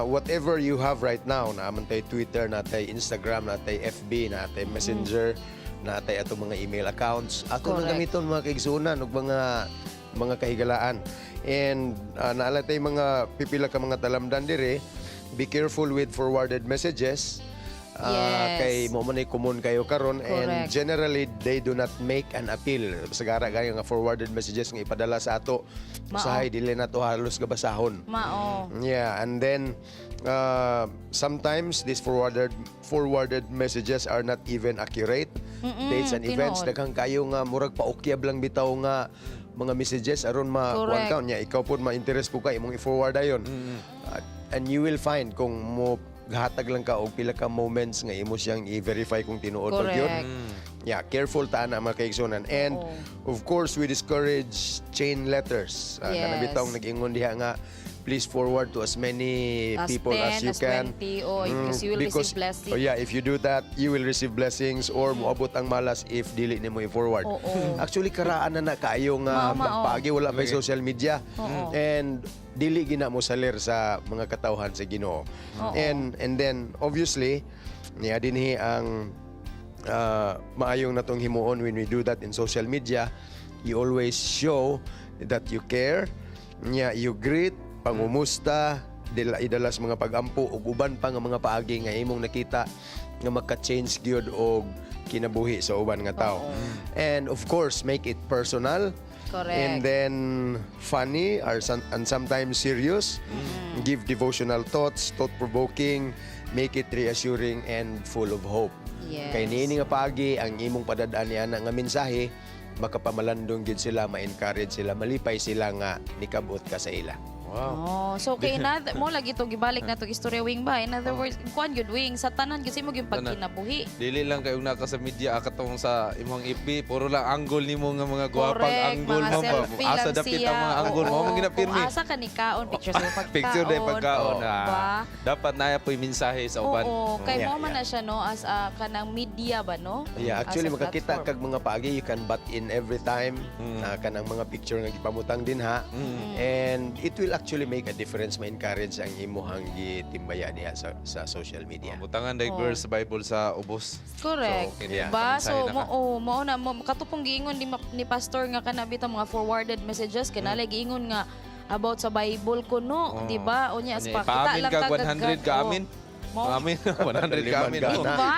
Whatever you have right now, naa man tay Twitter, naa tay Instagram, naa tay FB, naa tay Messenger, naa tay atong mga email accounts. Ato nang gamiton, mga kaigsuonan ug mga kahigalaan. And naa la tay mga pipila ka mga talamdan dire. Be careful with forwarded messages. Kay mao man ay common kayo karon and generally they do not make an appeal. Sagara kayo nga forwarded messages nga ipadala sa ato. Mao. Usahay dili na to halos gabasahon. Mao. Yeah, and then sometimes these forwarded messages are not even accurate. Dates and events, tinuod. Daghang kayo nga murag paukyab lang bitaw nga mga messages aron ma kuan ka nya, ikaw pod ma-interest po ka, imong i-forward ayon. And you will find kung mo gahatag lang ka og pila ka moments nga imo siyang i-verify kung tinuod ba gyud. Yeah, careful ta na, mga kaigsuonan. And of course, we discourage chain letters. Kanang bitawng nag-ingon diha nga please forward to as many As people 10, as you as can. 20, oh, because you will because, receive blessings. Oh yeah, if you do that, you will receive blessings or moabot ang malas if dili nimo i-forward. Actually, karaan na na kaayo nga Mao, mao. paagi wala pa social media. And dili gina mo salir sa mga katawhan sa Ginoo. And then obviously, niya dinhi ang maayong natong himuon when we do that in social media, you always show that you care. Nya you greet, pangumusta, dila idala sa mga pagampo ug uban pa nga mga paagi nga imong nakita nga maka-change gyud og kinabuhi sa uban nga tao. And of course, make it personal. And then funny or and sometimes serious. Give devotional thoughts, thought-provoking, make it reassuring and full of hope. Kay niini nga paagi ang imong padad-an ni ana nga mensahe, makapamalandong gyud sila, ma-encourage sila, malipay sila nga nikabot ka sa ila. Oh, so kay another mo lagi to gibalik na to istorya, Wing, ba? In other words, kuan gyud, Wing, sa tanan gyud sa imo gyud Tanan. pagkinabuhi. Dili lang kayo na ka sa media katong sa imong FB, puro lang angle nimo nga mga gwapang angle mga mo ba. Selfie Asa lang dapit siya. ang mga angle mo, Oo, mo ginapirmi. Kung asa ka ni kaon, picture sa pagkaon. Picture day pagkaon. Ba? Dapat na po yung mensahe sa uban. Oo, kay mo man Yeah. na siya no as a kanang media ba no? Yeah, As actually a makakita platform. kag mga paagi, you can butt in every time kanang mga picture nga gipamutang din ha. And it will actually make a difference, ma-encourage ang imuhang gitimbaya diha sa social media. Butangan day verse sa Bible sa ubos. Correct. So, okay na. Ba, Mensahe so na mo ka. oh, mao na mo katupong giingon ni pastor nga kana bitaw mga forwarded messages kanala giingon nga about sa Bible ko no, di ba? Unya as Unya, pakita ipaamin lang kag kag 100 ka amin. Mo. Amin, 100 ka amin. Ka na. Diba?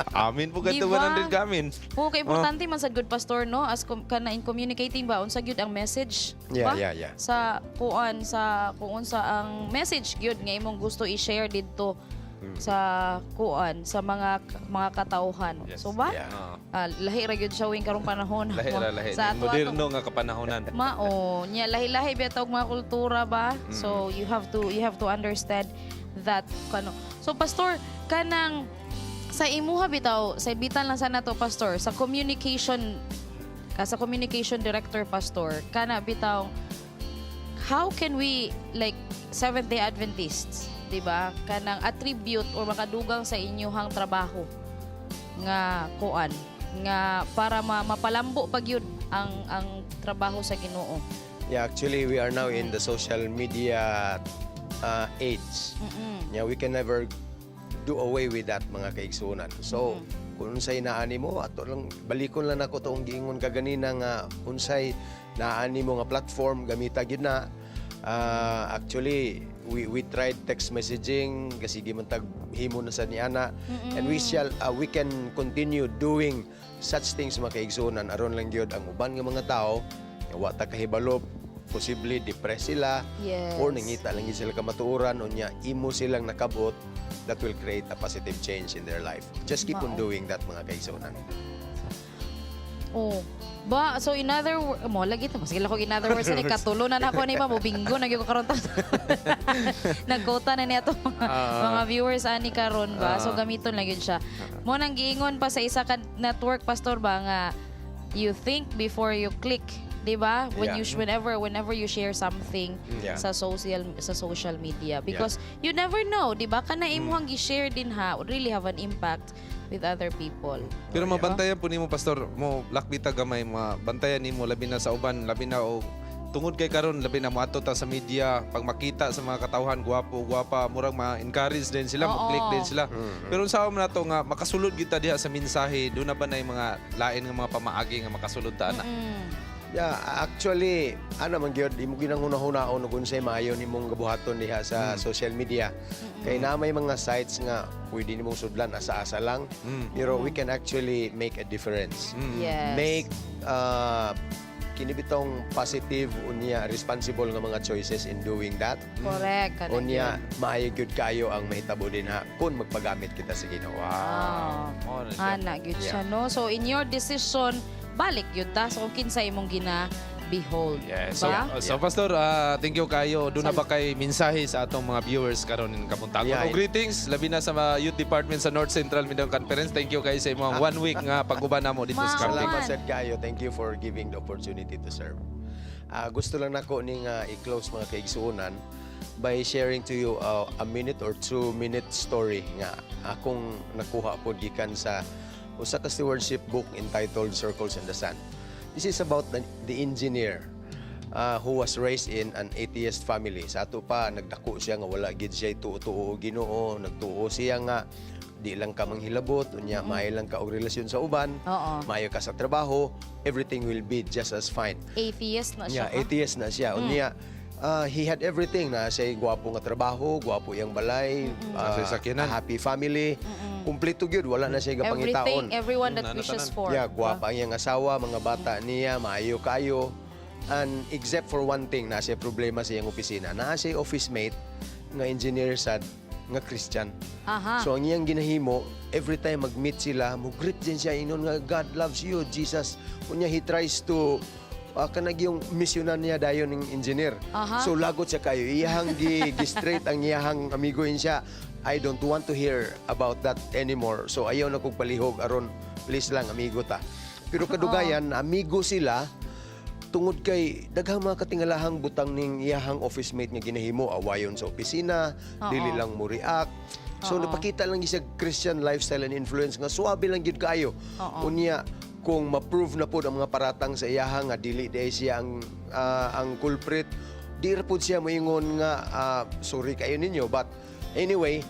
Amin po kadto Diba? 100 ka amin. Oo, kay importante man sad good, pastor, no, as kana in communicating ba unsa gyud ang message ba? Yeah. Sa kuan sa kung unsa ang message gyud nga imong gusto i-share didto sa kuan sa mga katawhan. So ba? Yeah. Ah, lahi ra gyud siya, Wing, karong panahon. Lahi ra lahi. Sa ato Moderno nga kapanahonan. Mao, nya lahi-lahi biya tawag mga kultura ba? So you have to understand that kano. So pastor, kanang sa imuha bitaw, sa bitan lang sana to, pastor, sa communication director, pastor, kana bitaw how can we, like Seventh Day Adventists, di ba? Kanang attribute or makadugang sa inyuhang trabaho nga kuan nga para mapalambo pag yun ang trabaho sa Ginoo. Yeah, actually we are now in the social media age. Yeah, we can never do away with that, mga kaigsuonan. So, kung unsay naani mo, ato lang balikon lang nako toong giingon kaganina nga unsay naani mo nga platform, gamita gyud na. Actually, we tried text messaging kasi man tag himo na sa niana and we can continue doing such things, mga kaigsuonan, aron lang gyud ang uban nga mga tao nga wa ta kahibalo, posible depressed sila or nangita lang gyud sila kamatuoran, unya imo silang nakabot, that will create a positive change in their life. Just keep on Mao. doing that, mga kaigsuonan. Oh. Ba, so in other mo lagi ta sige lang ko in other words ni katulo na nako ni ba mo bingo na gyud ko karon ta. Nagkota na niya to mga, mga viewers ani karon ba. So gamiton lang gyud siya. Mo nang giingon pa sa isa ka network, pastor, ba nga you think before you click, 'di ba? When you whenever you share something sa social media because you never know, 'di ba? Kana imuhang gi-share din ha would really have an impact with other people. Pero mabantayan po nimo, Pastor, mo lakbita gamay, mabantayan nimo labi na sa uban, labi na og tungod kay karon labi na moadto ta sa media, pag makita sa mga katawhan gwapo, gwapa, murag ma-encourage din sila, mo-click din sila. Pero unsa man nato nga makasulod kita diha sa mensahe, doon na ba na yung mga lain nga mga pamaagi nga makasulod ta ana? Yeah, actually, ana man gyud imo ginang hunahunahon ug unsay maayo nimong gabuhaton diha sa social media. Kay na may mga sites nga pwede nimong sudlan asa-asa lang, pero we can actually make a difference. Make kini bitong positive unya responsible nga mga choices in doing that. Correct. Kana Unya gyud. maayo gyud kayo ang mahitabo din ha kung magpagamit kita sa Ginoo. Wow. Ana gyud siya, no? So in your decision, balik gyud ta so kung kinsa imong gina behold. Yeah, so, Ba? so Pastor, thank you kayo. Doon na ba kay mensahe sa atong mga viewers karon ning kabuntagon? Yeah. O greetings labi na sa mga youth department sa North Central Mindanao Conference. Thank you kayo sa imong one week nga pag-uban namo dito sa camping. Salamat sad kayo. Thank you for giving the opportunity to serve. Gusto lang nako ning i-close, mga kaigsuonan, by sharing to you a minute or 2-minute story nga akong nakuha pod gikan sa usa ka stewardship book entitled Circles in the Sand. This is about the engineer who was raised in an atheist family. Sa ato pa, nagdako siya nga wala gid siya tuo-tuo Ginoo, nagtuo siya nga di lang ka manghilabot, unya maayo lang ka og relasyon sa uban, maayo ka sa trabaho, everything will be just as fine. Atheist na siya. Yeah, atheist na siya. Unya, he had everything na siya, gwapo nga trabaho, gwapo iyang balay, Nasa sakyanan. a happy family, kumpleto gyud, wala na siya gapangitaon. Everything, everyone that wishes for. Yeah, gwapa ang iyang asawa, mga bata niya, maayo kayo. And except for one thing, na siya problema sa iyang opisina. Naa siya office mate nga engineer sad nga Christian. So ang iyang ginahimo, every time mag-meet sila, mo-greet din siya, ingon nga God loves you, Jesus. Unya he tries to kanag yung misyonan niya dayon ng engineer. So lagot siya kayo. Iyahang gi straight ang iyahang amigo siya. I don't want to hear about that anymore. So ayaw na kog palihog aron, please lang, amigo ta. Pero kadugayan, amigo sila tungod kay daghang mga katingalahang butang ning iyahang office mate nga ginahimo, awayon sa opisina, dili lang mo react. So napakita lang siya Christian lifestyle and influence nga suwabe lang gyud kaayo. Unya kung ma-prove na pod ang mga paratang sa iyaha nga dili diay siya ang culprit, di ra pod siya moingon nga sorry kayo ninyo. But anyway,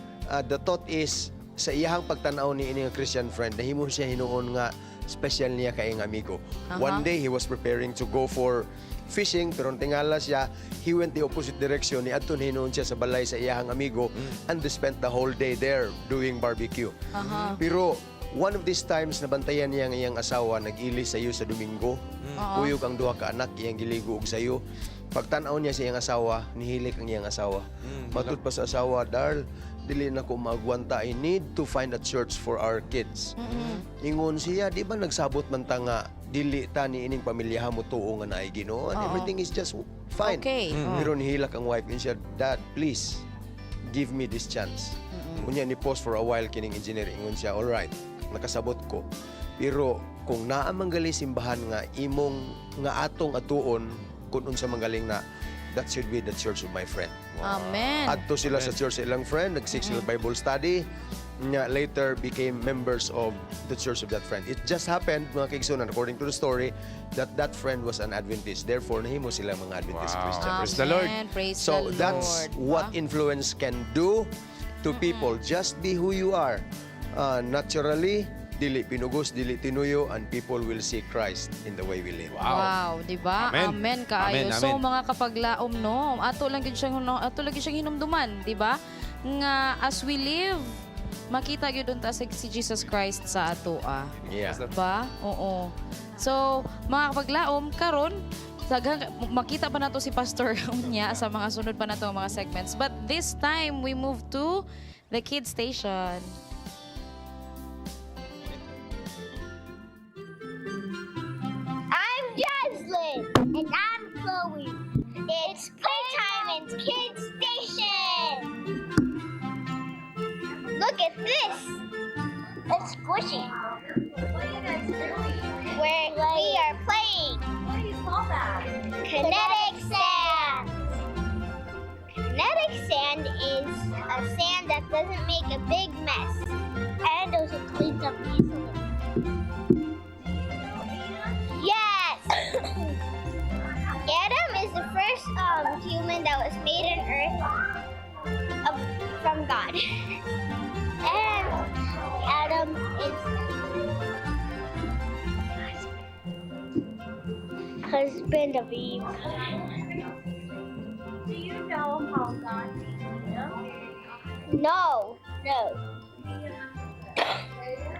the thought is sa iyahang pagtan-aw ni ini nga Christian friend, nahimo siya hinuon nga special niya kay nga amigo. One day he was preparing to go for fishing pero tingala siya, he went the opposite direction ni adto hinuon siya sa balay sa iyahang amigo and they spent the whole day there doing barbecue. Pero one of these times nabantayan niya ang iyang asawa nag-ili sayo sa Domingo. Kuyog ang duha ka anak, iyang giligo og sayo. Pagtan-aw niya sa iyang asawa, nihilik ang iyang asawa. Matud pa sa asawa, "Darl, dili na ko maagwanta. I need to find a church for our kids." Ingon siya, "Di ba nagsabot man ta nga dili ta ni ining pamilya mo tuo nga naay Ginoo and everything is just fine." Pero nihilak ang wife niya, "Dad, please give me this chance." Unya ni pause for a while kining engineer, ingon siya, "All right, nakasabot ko. Pero kung naa man gali simbahan nga imong nga atong atuon kung unsa manggaling na, that should be the church of my friend." Amen. Adto sila sa church sa ilang friend, nag-six sila Bible study, nga later became members of the church of that friend. It just happened, mga kaigsunan, according to the story, that that friend was an Adventist. Therefore, nahimo sila mga Adventist Christian. Praise the Lord. Amen. Praise So the that's Lord. what influence can do to people. Just be who you are. Naturally, dili pinugos, dili tinuyo, and people will see Christ in the way we live. Wow, di ba? Amen. Amen kaayo. Amen, So amen. mga kapaglaom, no, ato lang gyud siyang hinumduman, di ba? Nga as we live, makita gyud unta si Jesus Christ sa ato ah. Ba? Oo. So, mga kapaglaom, karon daghang makita pa nato si Pastor unya sa mga sunod pa nato mga segments. But this time we move to the kids station. I'm Jaslyn. And I'm Chloe. It's playtime in Kids Station. Look at this. It's squishy. What are you guys doing? We are playing. What do you call that? Kinetic sand. Kinetic sand is a sand that doesn't make a big mess and also cleans up from God. And Adam is husband of Eve. Do you know how God made Adam? No, no.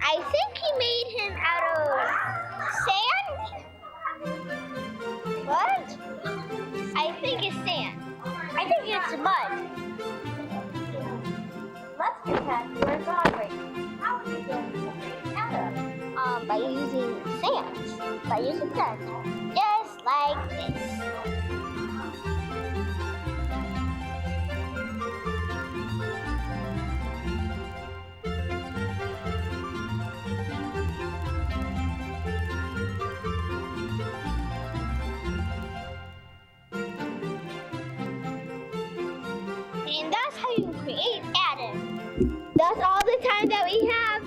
I think he made him out of sand. What? I think it's sand. I think it's mud. Let's pretend we're God right now. How are you going to create Adam? By using sand. By using sand. Just like this. And that's how you create Adam. That's all the time that we have.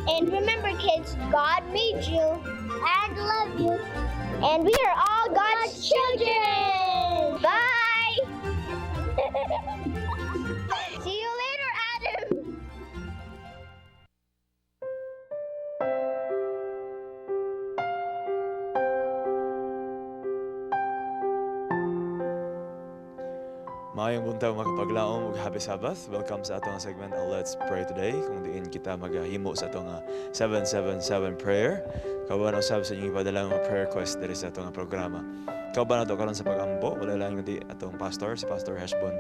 And remember, kids, God made you and love you. And we are all God's children. Bye. See you later, Adam. Maayong buntag, mga kapaglaom, ug happy Sabbath. Welcome sa atong segment Let's Pray Today, kung diin kita magahimo sa atong 777 prayer. Kauban usab sa inyong ipadala mga prayer request diri sa atong programa. Kauban nato karon sa pagampo, wala lang kundi atong pastor, si Pastor Heshbon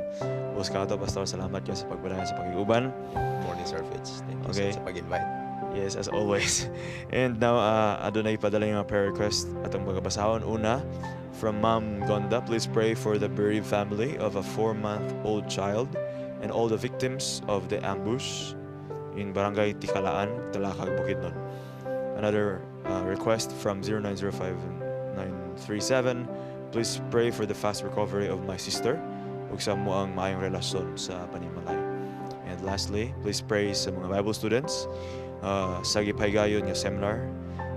Buscato. Pastor, salamat kayo sa pagpadayon sa pakiguban. Morning, Sir Fitz. Thank you sa pag-invite. Yes, as always. And now, adunay ipadala yung mga prayer request atong pagabasahon. Una, from Ma'am Gonda, please pray for the bereaved family of a 4-month-old child and all the victims of the ambush in Barangay Tikalaan, Talakag, Bukidnon. Another request from 0905937, please pray for the fast recovery of my sister ug sa mo ang maayong relasyon sa panimalay. And lastly, please pray sa mga Bible students sa gipaygayon nga seminar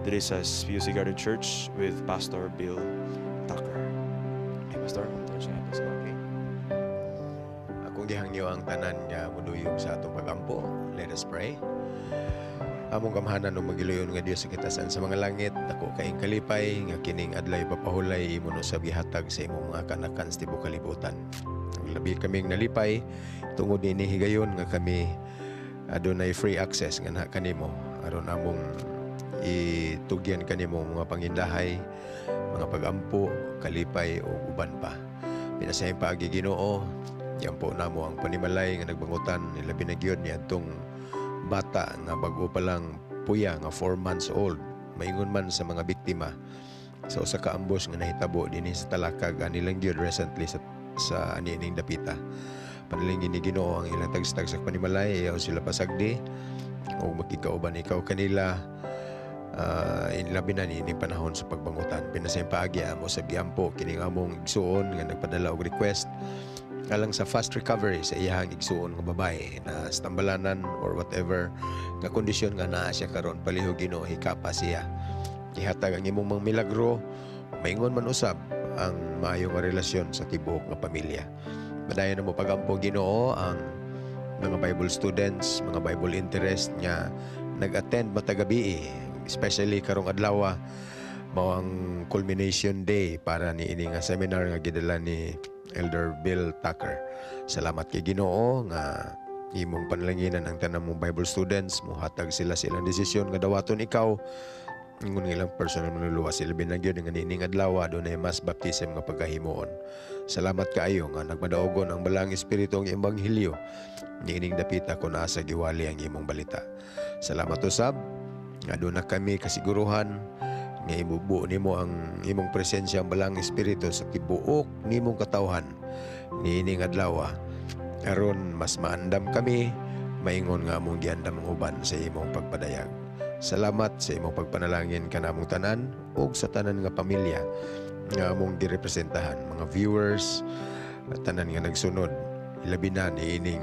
diri sa PUC Garden Church with Pastor Bill Tucker. Hey, Pastor, Okay. Akong gihangyo ang tanan nga muduyog sa atong pagampo. Let us pray. Among gamhanan ug magiluyon nga Dios sa kitasan sa mga langit, dako kaing kalipay nga kining adlaw papahulay imo no sa gihatag sa imong mga kanakan sa tibuok kalibutan. Labi kaming nalipay tungod niini higayon nga kami adunay free access nga na kanimo aron among itugyan kanimo mga pangindahay, mga pagampo, kalipay o uban pa. Pinasayang paagi, Ginoo, yan po namo ang panimalay nga nagbangutan, labi na gyud ni adtong bata nga bag-o pa lang puya nga 4 months old, maingon man sa mga biktima sa usa ka ambush nga nahitabo dinhi sa Talakag ani lang gyud recently sa anining dapita. Panalangin ni Ginoo ang ilang tagstag sa panimalay, iyaw sila pasagdi ug makikauban ikaw kanila inlabi na ni panahon sa pagbangutan. Pinasayang paagi amo sa giampo kining among igsuon nga nagpadala og request alang sa fast recovery sa iyahang igsuon nga babae na sa tambalanan or whatever nga kondisyon nga naa siya karon. Palihog, Ginoo, hikapa siya. Ihatag ang imong mga milagro, maingon man usab ang maayo nga relasyon sa tibuok nga pamilya. Padayon na mo pagampo, Ginoo, ang mga Bible students, mga Bible interest nga nag-attend matag gabi, especially karong adlaw mao ang culmination day para ni ini nga seminar nga gidala ni Elder Bill Tucker. Salamat kay Ginoo nga imong panalanginan ang tanan mong Bible students, mohatag sila sa ilang desisyon nga dawaton ikaw ingon nga ilang personal manluluwas. Sila binagyo nga niining adlaw dunay mass baptism nga pagkahimuon. Salamat kaayo nga nagmadaogon ang Balaang Espiritu ang ebanghelyo niining dapita kun asa giwali ang imong balita. Salamat usab nga aduna kami kasiguruhan nga imubo nimo ang imong presensya ang Balaang Espiritu sa tibuok nimong katawhan niining adlaw aron mas maandam kami maingon nga among giandam ang uban sa imong pagpadayag. Salamat sa imong pagpanalangin kanamong tanan ug sa tanan nga pamilya nga among girepresentahan, mga viewers at tanan nga nagsunod, ilabi na niining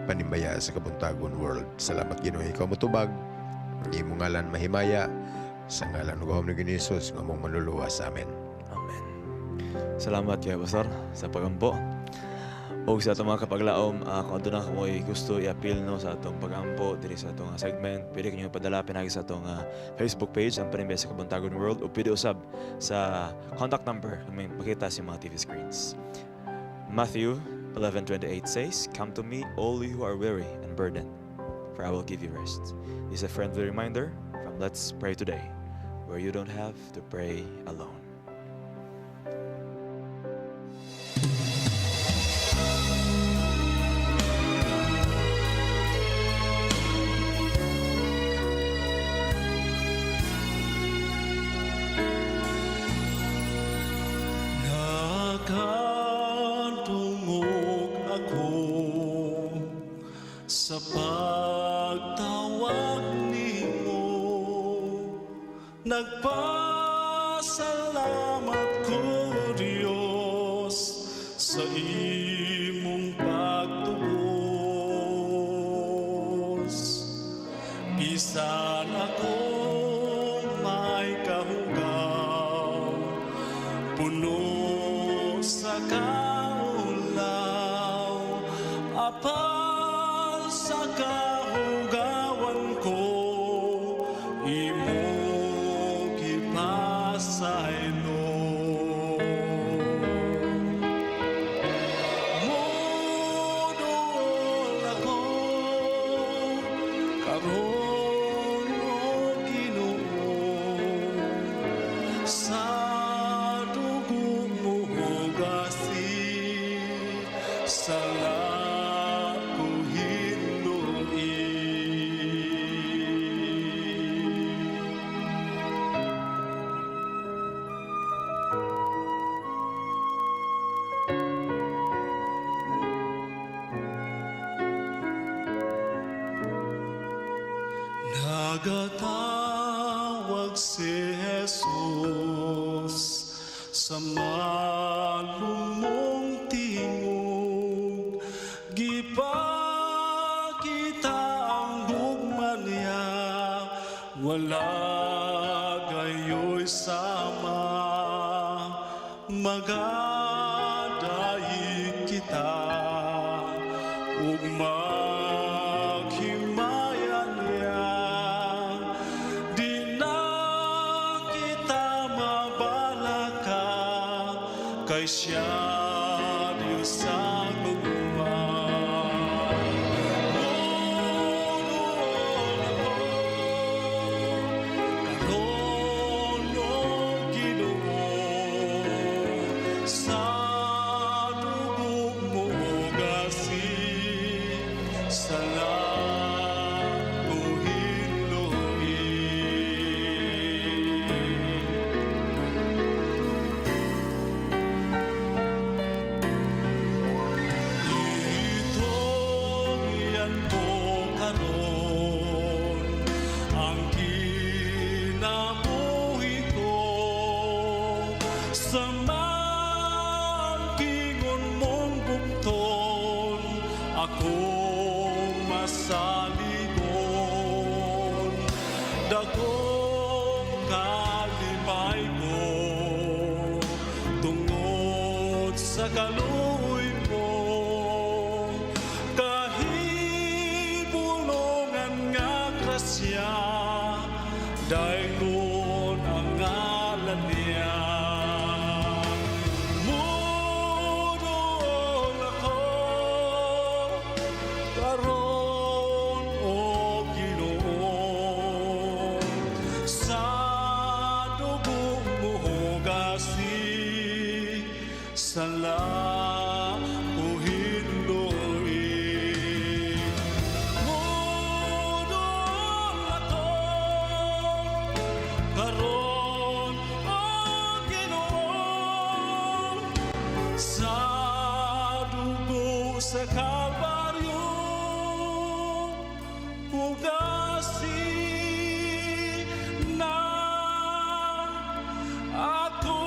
panimbaya sa Kabuntagon World. Salamat, Ginoo, ikaw motubag, ang imong ngalan mahimaya, sa ngalan ug gahom ni Jesus nga among manluluwas. Amen. Amen. Salamat kay Pastor sa pagampo. Og sa atong mga kapaglaom, kung aduna kamoy gusto i-appeal, no, sa atong pagampo diri sa atong segment, pwede kanyo padala pinagi sa atong Facebook page, ang Panimbaya sa Kabuntagon World, o pwede usab sa contact number na may makita sa mga TV screens. Matthew 11:28 says, "Come to me, all you who are weary and burdened, for I will give you rest." This is a friendly reminder from Let's Pray Today, where you don't have to pray alone. Nakadungog ako sa pagtawag nimo. Nagpasalamat ko, Diyos, sa imong pagtubos. Bisan ako may kahugaw, puno sa kaulaw, apan sa kahugawan ko, imong gipasaylo. Moduol ako karon, o Ginoo, sa dugo mo hugasi, sala ko hinloi. Nagatawag si Jesus sa malumong tingog, gipakita ang gugma niya, wala gayoy sama. Magadayeg kita ug maghimaya niya, di na kita mabalaka kay siya Diyos sa gugma. Moduol ako karon, o Ginoo, sa dugo mo hugasi, sala ko hinloi. Itugyan ko karon ang kinabuhi ko sa maangkingon mong bukton, akong masaligon. Dakong kalipay ko tungod sa kaluoy mo, kahibulongan nga grasya, dayon ang ngalan niya. Moduol ako karon, o Ginoo, sa dugo mo hugasi, sala ko hinloi. Moduol ako karon, o Ginoo, sa dugo sa Kalbaryo hugasi na ako.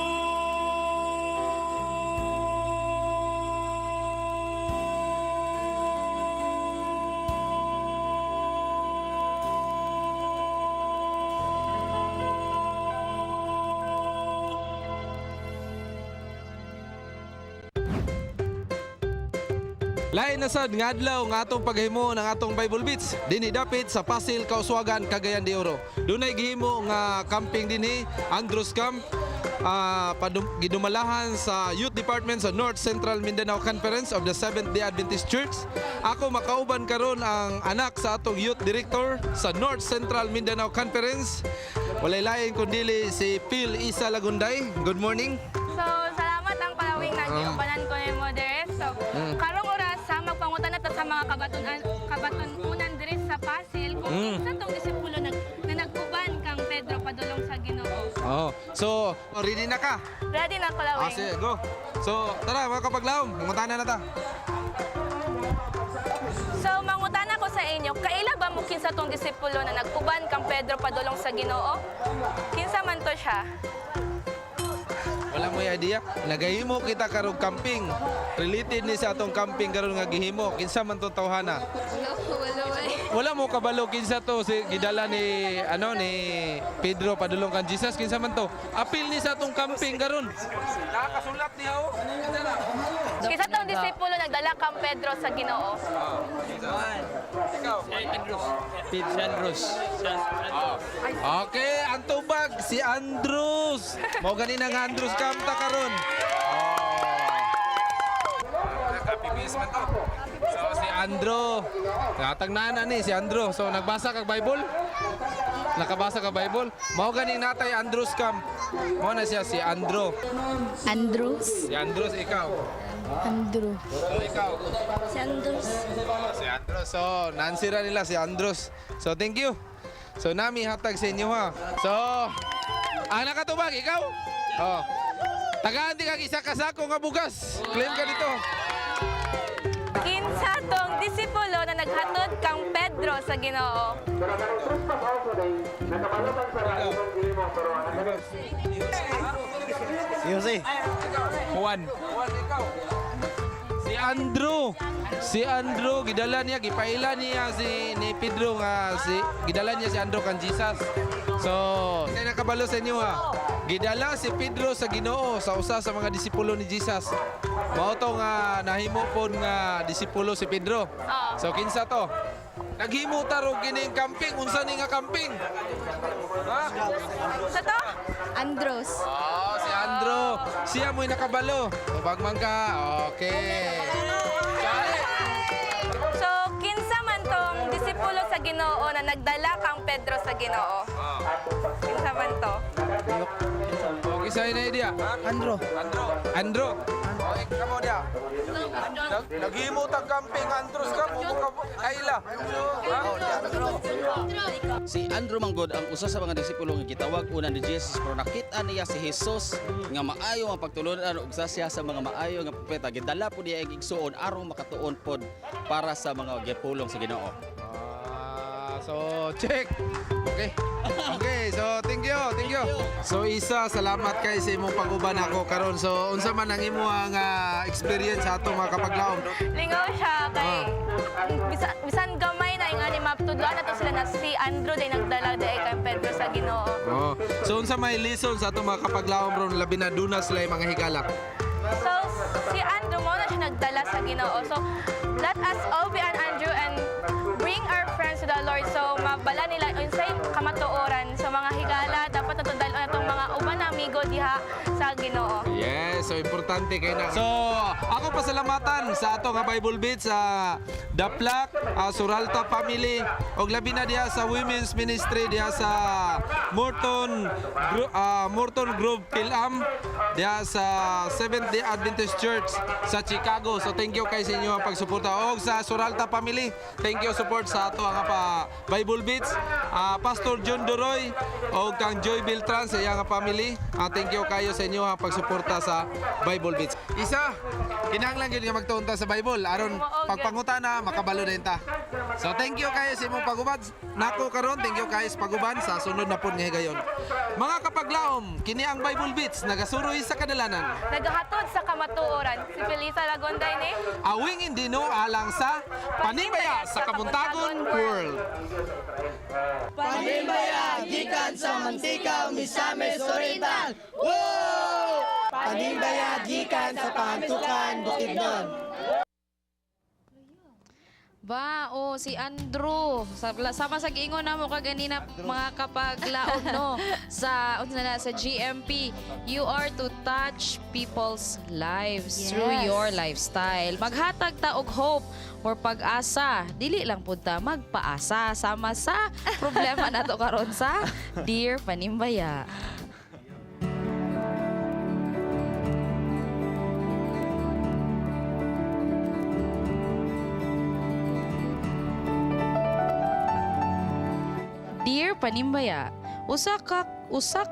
Lain na sad nga adlaw nga atong paghimo ng atong Bible Beats dinhi dapit sa Pasil, Kauswagan, Cagayan de Oro. Dunay gihimo nga camping dinhi, Andros Camp, gidumalahan sa Youth Department sa North Central Mindanao Conference of the Seventh-day Adventist Church. Ako makauban karon ang anak sa atong Youth Director sa North Central Mindanao Conference. Walay lain kundili si Phil Isa Lagunday. Good morning. So, salamat ang palawing nagiubanan ko ni Modere. So, karong oras sa magpangutan na ta sa mga kabatunan diri sa Pasil kung kinsa tong disipulo na nag-uban kang Pedro padulong sa Ginoo. Oh, so ready na ka? Ready na, Kalawing. Ah, sige, go. So, tara mga kapaglawom, mangutana na ta. So, mangutana ko sa inyo, kaila ba mo kinsa tong disipulo na nag-uban kang Pedro padulong sa Ginoo? Kinsa man to siya? Wala mo idea. Nagahimo kita karong camping. Related ni sa atong camping karon nga gihimo. Kinsa man tong tawhana? Wala, wala. Wala mo kabalo kinsa to si gidala ni ano ni Pedro padulong kan Jesus, kinsa man to? Apil ni sa atong camping karon. Nakasulat niya oh. Kinsa na? Kinsa tong disipulo nagdala kang Pedro sa Ginoo? Ikaw. Andros. Si Andros. Okay, ang tubag si Andros. Mao gani na nga Andros Camp ta karon. Happy peace man to. So si Andro, natagnaan na ni si Andro. So nagbasa kag Bible? Nakabasa ka Bible? Mao gani natay Andros Camp. Mao na siya si Andro. Andros. Si Andros, ikaw. Andro. So ikaw. Si Andros. Si Andros. So, nansira nila si Andros. So, thank you. So, nami hatag sa inyo ha. So, ang nakatubag, ikaw? Oh. Tagaan di kag isa ka sako nga bugas. Claim ka dito. Kinsa tong disipulo na naghatod kang Pedro sa Ginoo? Si Jose. Juan. Juan, ikaw. Si Andrew. Si Andrew, gidala niya, gipaila niya si ni Pedro nga si gidala niya si Andrew kan Jesus. So, kay nakabalo sa inyo ha. Gidala si Pedro sa Ginoo sa usa sa mga disipulo ni Jesus. Mao to nga nahimo pod nga disipulo si Pedro. So kinsa to? Naghimo ta rog kining camping, unsa ni nga camping? Ha? Sa to? Andros. Oh, si Andro. Siya mo'y nakabalo. Tubag man ka. Okay. So, kinsa man tong disipulo sa Ginoo na nagdala kang Pedro sa Ginoo? Kinsa man to? Okay, sa na idea. Andro. Andro. Andro. Okay, kamo dia. Naghimo tag camping Andros ka mo ka kaila. Si Andrew Manggod ang usa sa mga disipulo nga gitawag una ni Jesus, pero nakita niya si Jesus nga maayo ang pagtulunan ug sa siya sa mga maayo nga propeta, gidala po niya ang igsuon aron makatuon pod para sa mga gipulong sa Ginoo. Ah, so check. Okay. Okay, so thank you, thank you. So Isa, salamat kay sa imong pag-uban ako karon. So unsa man ang imong experience sa atong mga kapaglaom? Lingaw siya kay bisan gamay na ingani maptudloan na to sila na si Andrew day nagdala day kay Pedro sa Ginoo. Oh. So unsa may lesson sa atong mga kapaglaom ron labi na duna sila yung mga higala? So si Andrew mo na siya nagdala sa Ginoo. So let us all be an Andrew and bring our friends to the Lord. So mabala nila unsay kamatuoran sa mga higala, dapat natudalo na tong mga uban na amigo diha sa Ginoo. Yes, so importante kay na. So, ako pasalamatan sa ato nga Bible Beat sa Daplak, Suralta family og labi na diha sa Women's Ministry diha sa Morton Grove Pilam diha sa Seventh Day Adventist Church sa Chicago. So thank you kay sa inyo ang pagsuporta og sa Suralta family. Thank you support sa ato nga pa Bible Beats, Pastor John Doroy og kang Joy Beltran sa iyang family. Thank you kayo sa inyo ang pagsuporta sa Bible Beats. Isa, kinahanglan gyud nga magtuon ta sa Bible aron pagpangutana makabalo din ta. So thank you kayo sa imong pag-uban. Nako karon, thank you kayo sa pag-uban sa sunod na pud nga higayon. Mga kapaglaom, kini ang Bible Beats nagasuroy sa kadalanan. Nagahatod sa kamatuoran si Felisa Lagonday ni Awing Indino alang sa Panimbaya sa Kabuntagon World. Panimbaya gikan sa Mantika, Misamis Oriental. Woo! Panimbaya gikan sa Pantukan, Bukidnon. Ba, oh, si Andrew. Sama sa giingon namo kaganina mga kapaglaom no sa unsa na sa GMP. You are to touch people's lives through your lifestyle. Maghatag ta og hope or pag-asa. Dili lang pud ta magpaasa sama sa problema nato karon sa Dear Panimbaya. Dear Panimbaya, usa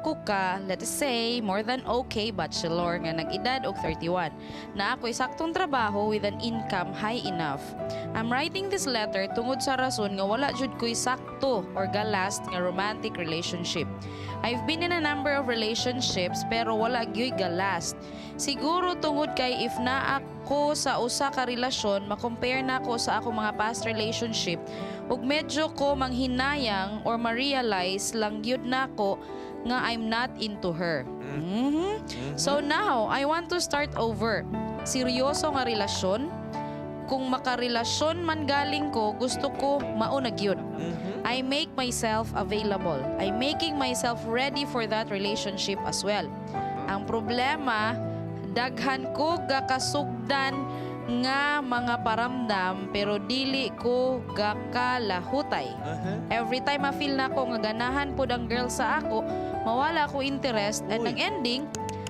ko ka, let us say, more than okay bachelor nga nag-edad og 31, na ako'y saktong trabaho with an income high enough. I'm writing this letter tungod sa rason nga wala jud ko'y sakto or galast nga romantic relationship. I've been in a number of relationships pero wala gyoy galast. Siguro tungod kay if naa ko sa usa ka relasyon, ma-compare na ko sa ako mga past relationship ug medyo ko manghinayang or ma-realize lang gyud nako nga I'm not into her. So now, I want to start over. Seryoso nga relasyon. Kung makarelasyon man galing ko, gusto ko mauna gyud. I make myself available. I'm making myself ready for that relationship as well. Ang problema, daghan ko gakasugdan nga mga paramdam pero dili ko gakalahutay. Every time I feel na ko nga ganahan pod ang girl sa ako, mawala ko interest and ang ending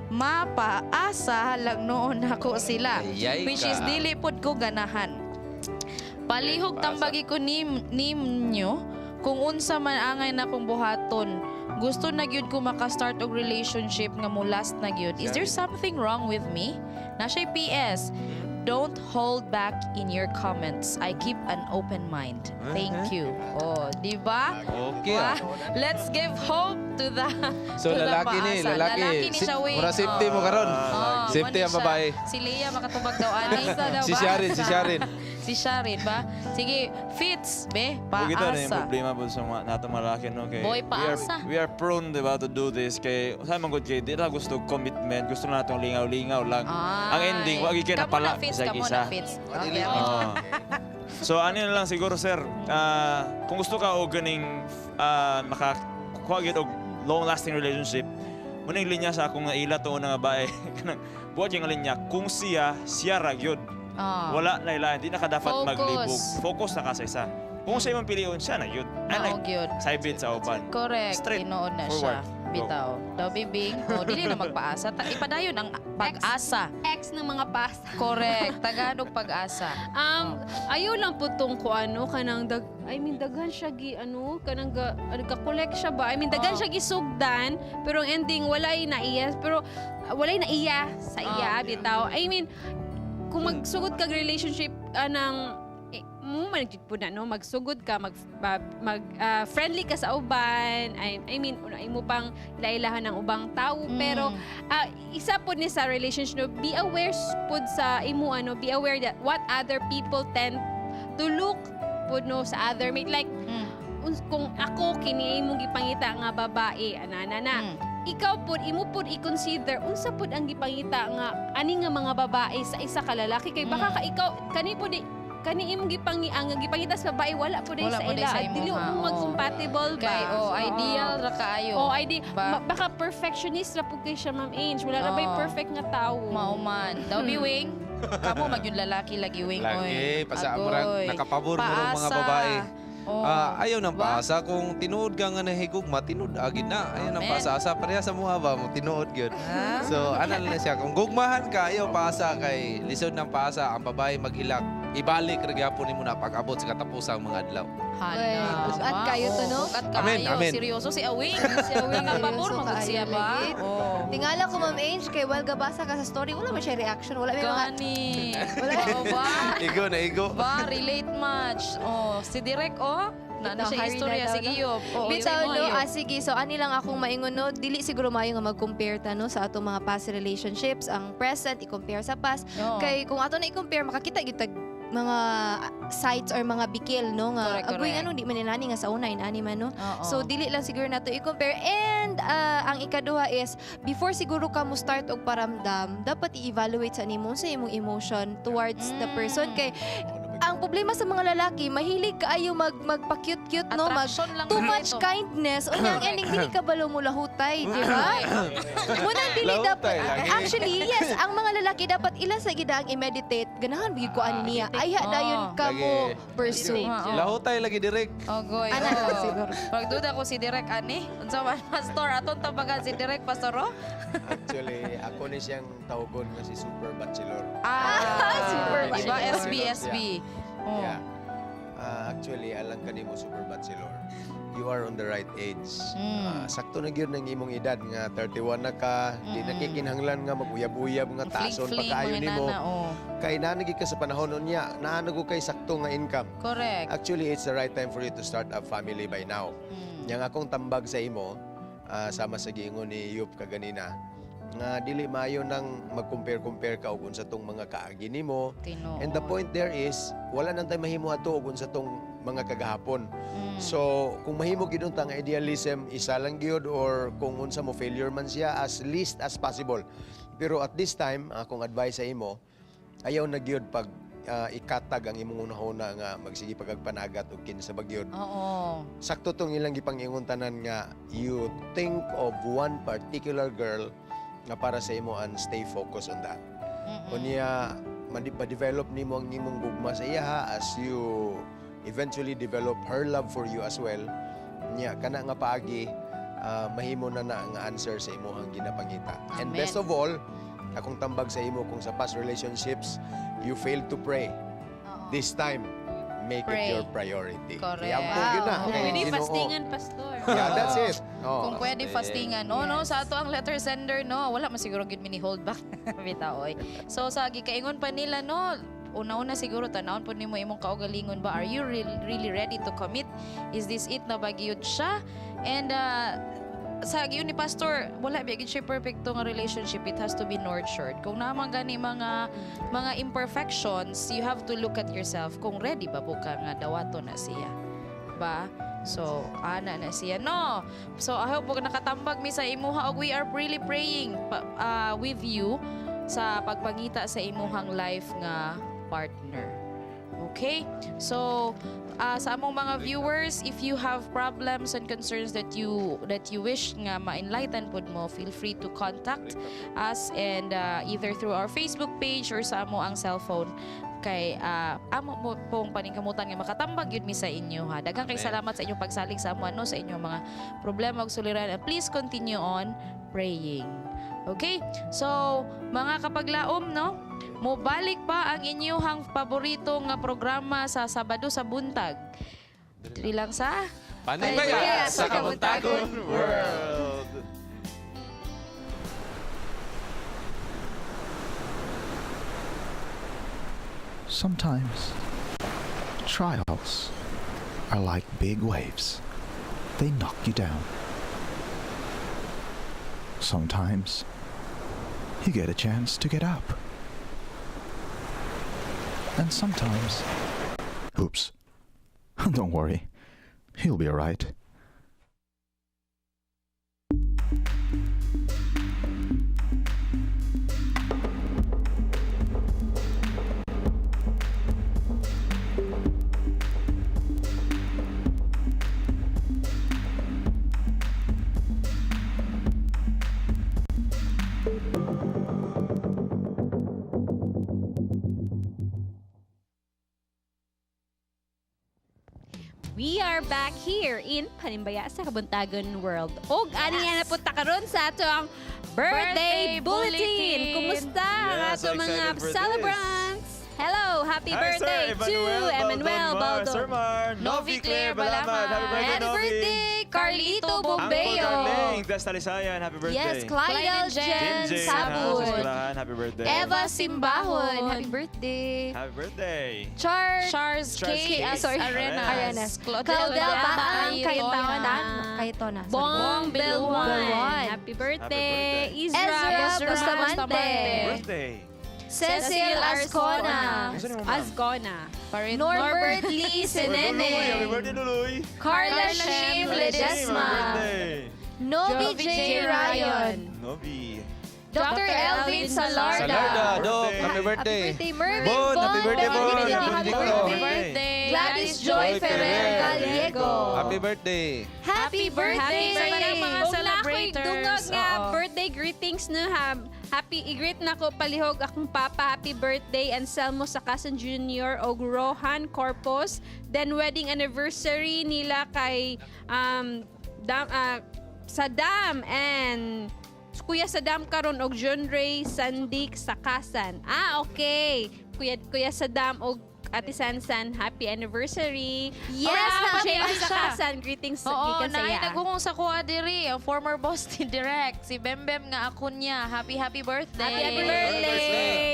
mapaasa lang noon ako sila. Ayay Which is ka. dili pod ko ganahan. Palihog Paasa. tambagi ko ninyo kung unsa man angay na kong buhaton. Gusto na gyud ko maka-start og relationship nga mo last na gyud. Is there something wrong with me? Na siya PS. Don't hold back in your comments. I keep an open mind. Thank you. Oh, di ba? Okay, ah. Let's give hope to the So to the lalaki ni, paasa. lalaki. Lalaki ni siya, wing. Mura safety mo karon. Oh, Safety mo ni ang siya. babae. Si Leah makatubag daw ani. Si Sharin, si Sharin. Si Sharin ba? Sige, fits be, Ug ito na yung paasa. problema po sa mga nato malaki no kay Boy, we are, paasa. we are prone diba to do this kay sa man gud kay di ta gusto commitment, gusto na natong lingaw-lingaw lang. Ang ending wa gyud kay Kamo napala na fits, bisag kamo isa. na fits. Okay, okay. Oo. So ano na lang siguro sir, kung gusto ka og ganing makakuha gyud og long lasting relationship, munang linya sa akong ila to nga bae kanang buhat yung linya kung siya siya ra gyud. Wala na ila, hindi na ka dapat Focus. maglibog. Focus na ka sa isa. Kung sa imong piliun siya na yun. Mao gyud. Saybit sa uban. Correct. Straight. Tinuod na siya. Forward. Go. Bitaw. Daw bibing. O, dili na magpaasa. Ipadayon ang pag-asa. Ex ng mga pasa. Correct. Tagalog pag-asa. Ayaw lang po tong ko ano kanang dag I mean daghan siya gi ano kanang ga, ano, ga-collect siya ba? I mean daghan siya gisugdan pero ang ending walay naiya pero walay naiya sa iya bitaw. I mean kung magsugod kag relationship anang mo man jud po na no magsugod ka mag, mag friendly ka sa uban. I mean una imo pang ilailahan ang ubang tao pero isa pod ni sa relationship no, be aware pod sa imo ano, be aware that what other people tend to look pod no sa other mate like kung ako kini imong gipangita nga babae ana na na ikaw pod imo pod i-consider unsa pod ang gipangita nga ani nga mga babae sa isa ka lalaki kay baka ka ikaw kani pod kani imong gipangi ang gipangita sa babae wala pod Wala sa po ila sa at dili imuha, mo oo. mag-compatible ba. Kay, oh, ideal ra kaayo. Oh, ideal. Ba? Baka perfectionist ra pud kay siya Ma'am Ange. Wala ra ba'y Oo. perfect nga tawo. Mao man. Daw biwing. Kamo magyud lalaki lagi wing oy. Lagi, pasa murag Agoy. nakapabor mo mga Paasa. babae. Oh. Ayaw ng Ba? paasa kung tinuod ka nga nahigugma, tinuod agid na. Ayaw ng Amen. paasa. Pareha sa muha ba mo tinuod gyud. So ano na siya kung gugmahan ka ayaw paasa kay lisod ng paasa ang babae maghilak. Ibalik ra gyapon nimo na pag-abot sa katapusang mga adlaw. Hala. At kayo to, no? At Amen, kayo. amen. Seryoso si Awing. Si Awing, Nakapabor seryoso magud kaayo siya ba? lagi. Oh. Tingala ko, Ma'am Ange, kay while gabasa ka sa story, wala man siya reaction. Wala may mga... Gani. Wala. Oh, ba? Igo na igo. Ba, relate much. Oh, si Direk, oh. Na, na Bitaw, siya hari istorya. na daw, Sige, no? Yob. Oh, Bitaw, yun, no? Yob. Sige. So, ani lang akong maingon, no? Dili siguro maayo nga mag-compare ta, no? Sa atong mga past relationships, ang present, i-compare sa past. Oo. Kay kung ato na i-compare, makakita gyud tag mga sites or mga bikil, no? Nga, Correct, agoy, correct. ano, di man inani nga sa una, inani man, no? Oo. So, dili lang siguro nato i-compare. And, ang ikaduha is, before siguro ka mo start og paramdam, dapat i-evaluate sa nimo sa imong emotion towards the person. Kay, ang Ang problema sa mga lalaki, mahilig kaayo magpa-cute-cute, no? Mag Attraction lang too much ito. kindness. Unya ang ending dili ka balo mo lahutay, di ba? Muna dili Lahutay dapat. lagi. Actually, yes, ang mga lalaki dapat ila sa gida ang i-meditate. Ganahan bigi ko ani niya. Ayha dayon ka mo Lagi. pursue. Lahutay lagi direk. Ogoy. Ana lang siguro. Pagduda ko si Direk ani. Unsa man pastor aton tambagan si Direk pastor oh? Actually, ako ni siyang tawagon nga si Super Bachelor. Ah, Super Di ba Bachelor. SB SB. Oh. Yeah. Ah, actually, alang ka nimo Super Bachelor. You are on the right age. Ah, sakto na gyud ng imong edad nga 31 na ka, di na kikinahanglan nga maguyab-uyab nga taason Fling-fling, pagkaayo mga nimo. nana, oh. Kay naa ka sa panahon unya, naa na gud kay sakto nga income. Correct. Actually, it's the right time for you to start a family by now. Yang akong tambag sa imo, sama sa giingon ni Yup kaganina, nga dili maayo nang mag-compare-compare ka og unsa tong mga kaagi nimo. Tinuod. And the point there is, wala nang tay mahimo ato og unsa tong mga kagahapon. So, kung mahimo gyud unta nga idealism, isa lang gyud or kung unsa mo failure man siya as least as possible. Pero at this time, akong advice sa imo, ayaw na gyud pag ikatag ang imong unahuna nga magsige pagpanagat og kinsa ba gyud. Oo. Sakto tong ilang gipangingon tanan nga you think of one particular girl nga para sa imo and stay focused on that. Unya ma-develop nimo ang imong gugma sa iyaha as you eventually develop her love for you as well. Nya kana nga paagi mahimo na na nga answer sa imong ginapangita. And Amen. best of all, akong tambag sa imo kung sa past relationships you failed to pray. This time, make Pray. it your priority. Correct. Iampo gyud na. Wow. Kay Pwede Ginoo. fastingan, pastor. Yeah, that's it. Oh. Kung pwede fastingan. No, no, sa ato ang letter sender, no. Wala man siguro gyud mini hold back bitaw oy. So sa gikaingon pa nila, no, una-una siguro tanawon pud nimo imong kaugalingon ba, are you really ready to commit? Is this it na ba gyud siya? And sa giyon ni pastor, wala ba gyud siya perfecto nga relationship. It has to be nurtured. Kung naa man gani mga imperfections, you have to look at yourself kung ready ba po ka nga dawato na siya. Ba? So, ana na siya. No. So, I hope og nakatambag mi sa imuha og we are really praying with you sa pagpangita sa imuhang life nga partner. Okay? So, sa among mga viewers, if you have problems and concerns that you wish nga ma-enlighten pud mo, feel free to contact us and either through our Facebook page or sa amo ang cellphone kay amo mo pong paningkamutan nga makatambag yun mi sa inyo ha. Daghang kay Amen. salamat sa inyong pagsalig sa amo ano sa inyong mga problema ug suliran and please continue on praying. Okay? So, mga kapaglaom no, mobalik pa ang inyong paborito nga programa sa Sabado sa buntag. Dili lang sa Panimbaya sa Kabuntagon World. Sometimes trials are like big waves, they knock you down. Sometimes you get a chance to get up. And sometimes, oops, don't worry, you'll be alright. We are back here in Panimbaya sa Kabuntagon World. Og ani na po ta karon sa ato ang birthday, Birthday bulletin. bulletin. Kumusta ang Yeah, ato so mga excited for this. celebrants? Hello, happy Hi, birthday Sir to Emmanuel Emmanuel Baldon. Baldon. Sir Mar, Novi Claire Balaman. Happy birthday, Happy Novi. birthday, Carlito Uncle Bombeo. Darling, Des Talisayan, happy birthday. Yes, Clydel Jen Jin Jin, Sabon. sa eskwelahan, happy birthday. Eva Simbahon, happy birthday. Happy birthday. Charles Charles K. K. S. Sorry. Arenas. Arenas. Claudel Claudel Baang Cayetana. Cayetana. Cayetana. Sorry. Bong Belwan. Belwan. Happy birthday. Ezra, Ezra Bustamante. Birthday. Cecil Ascona. Ascona. Norbert Lee Luloy, happy Senene. birthday, Luloy. Carla Shim Happy Ledesma. birthday. Novi J. Ryan. Novi. Dr. Elvin Salarda. Salarda, Dok. Happy birthday. Happy birthday, Mervin Bon, happy birthday, Bon. Benedicto. Happy Benedicto. birthday. Gladys Joy Ferrer Gallego. Happy birthday. Happy birthday Happy sa birthday. mga Ug na ako'y celebrators. dungog nga Oo. birthday greetings no ha. Happy i-greet na ko palihog akong papa. Happy birthday Anselmo Sakasan Jr. og Rohan Corpus. Then wedding anniversary nila kay Saddam and Kuya Saddam karon og John Ray Sandik Sakasan. Ah, okay. Kuya Saddam og Ate Sansan, happy anniversary. Yes, Alright, happy JM siya. Sakasan, greetings Oo, gikan sa naay iya. nagungong sa kuha diri, ang former boss ni Direk, si Bembem nga Acuña. Happy, happy birthday. Happy, happy birthday.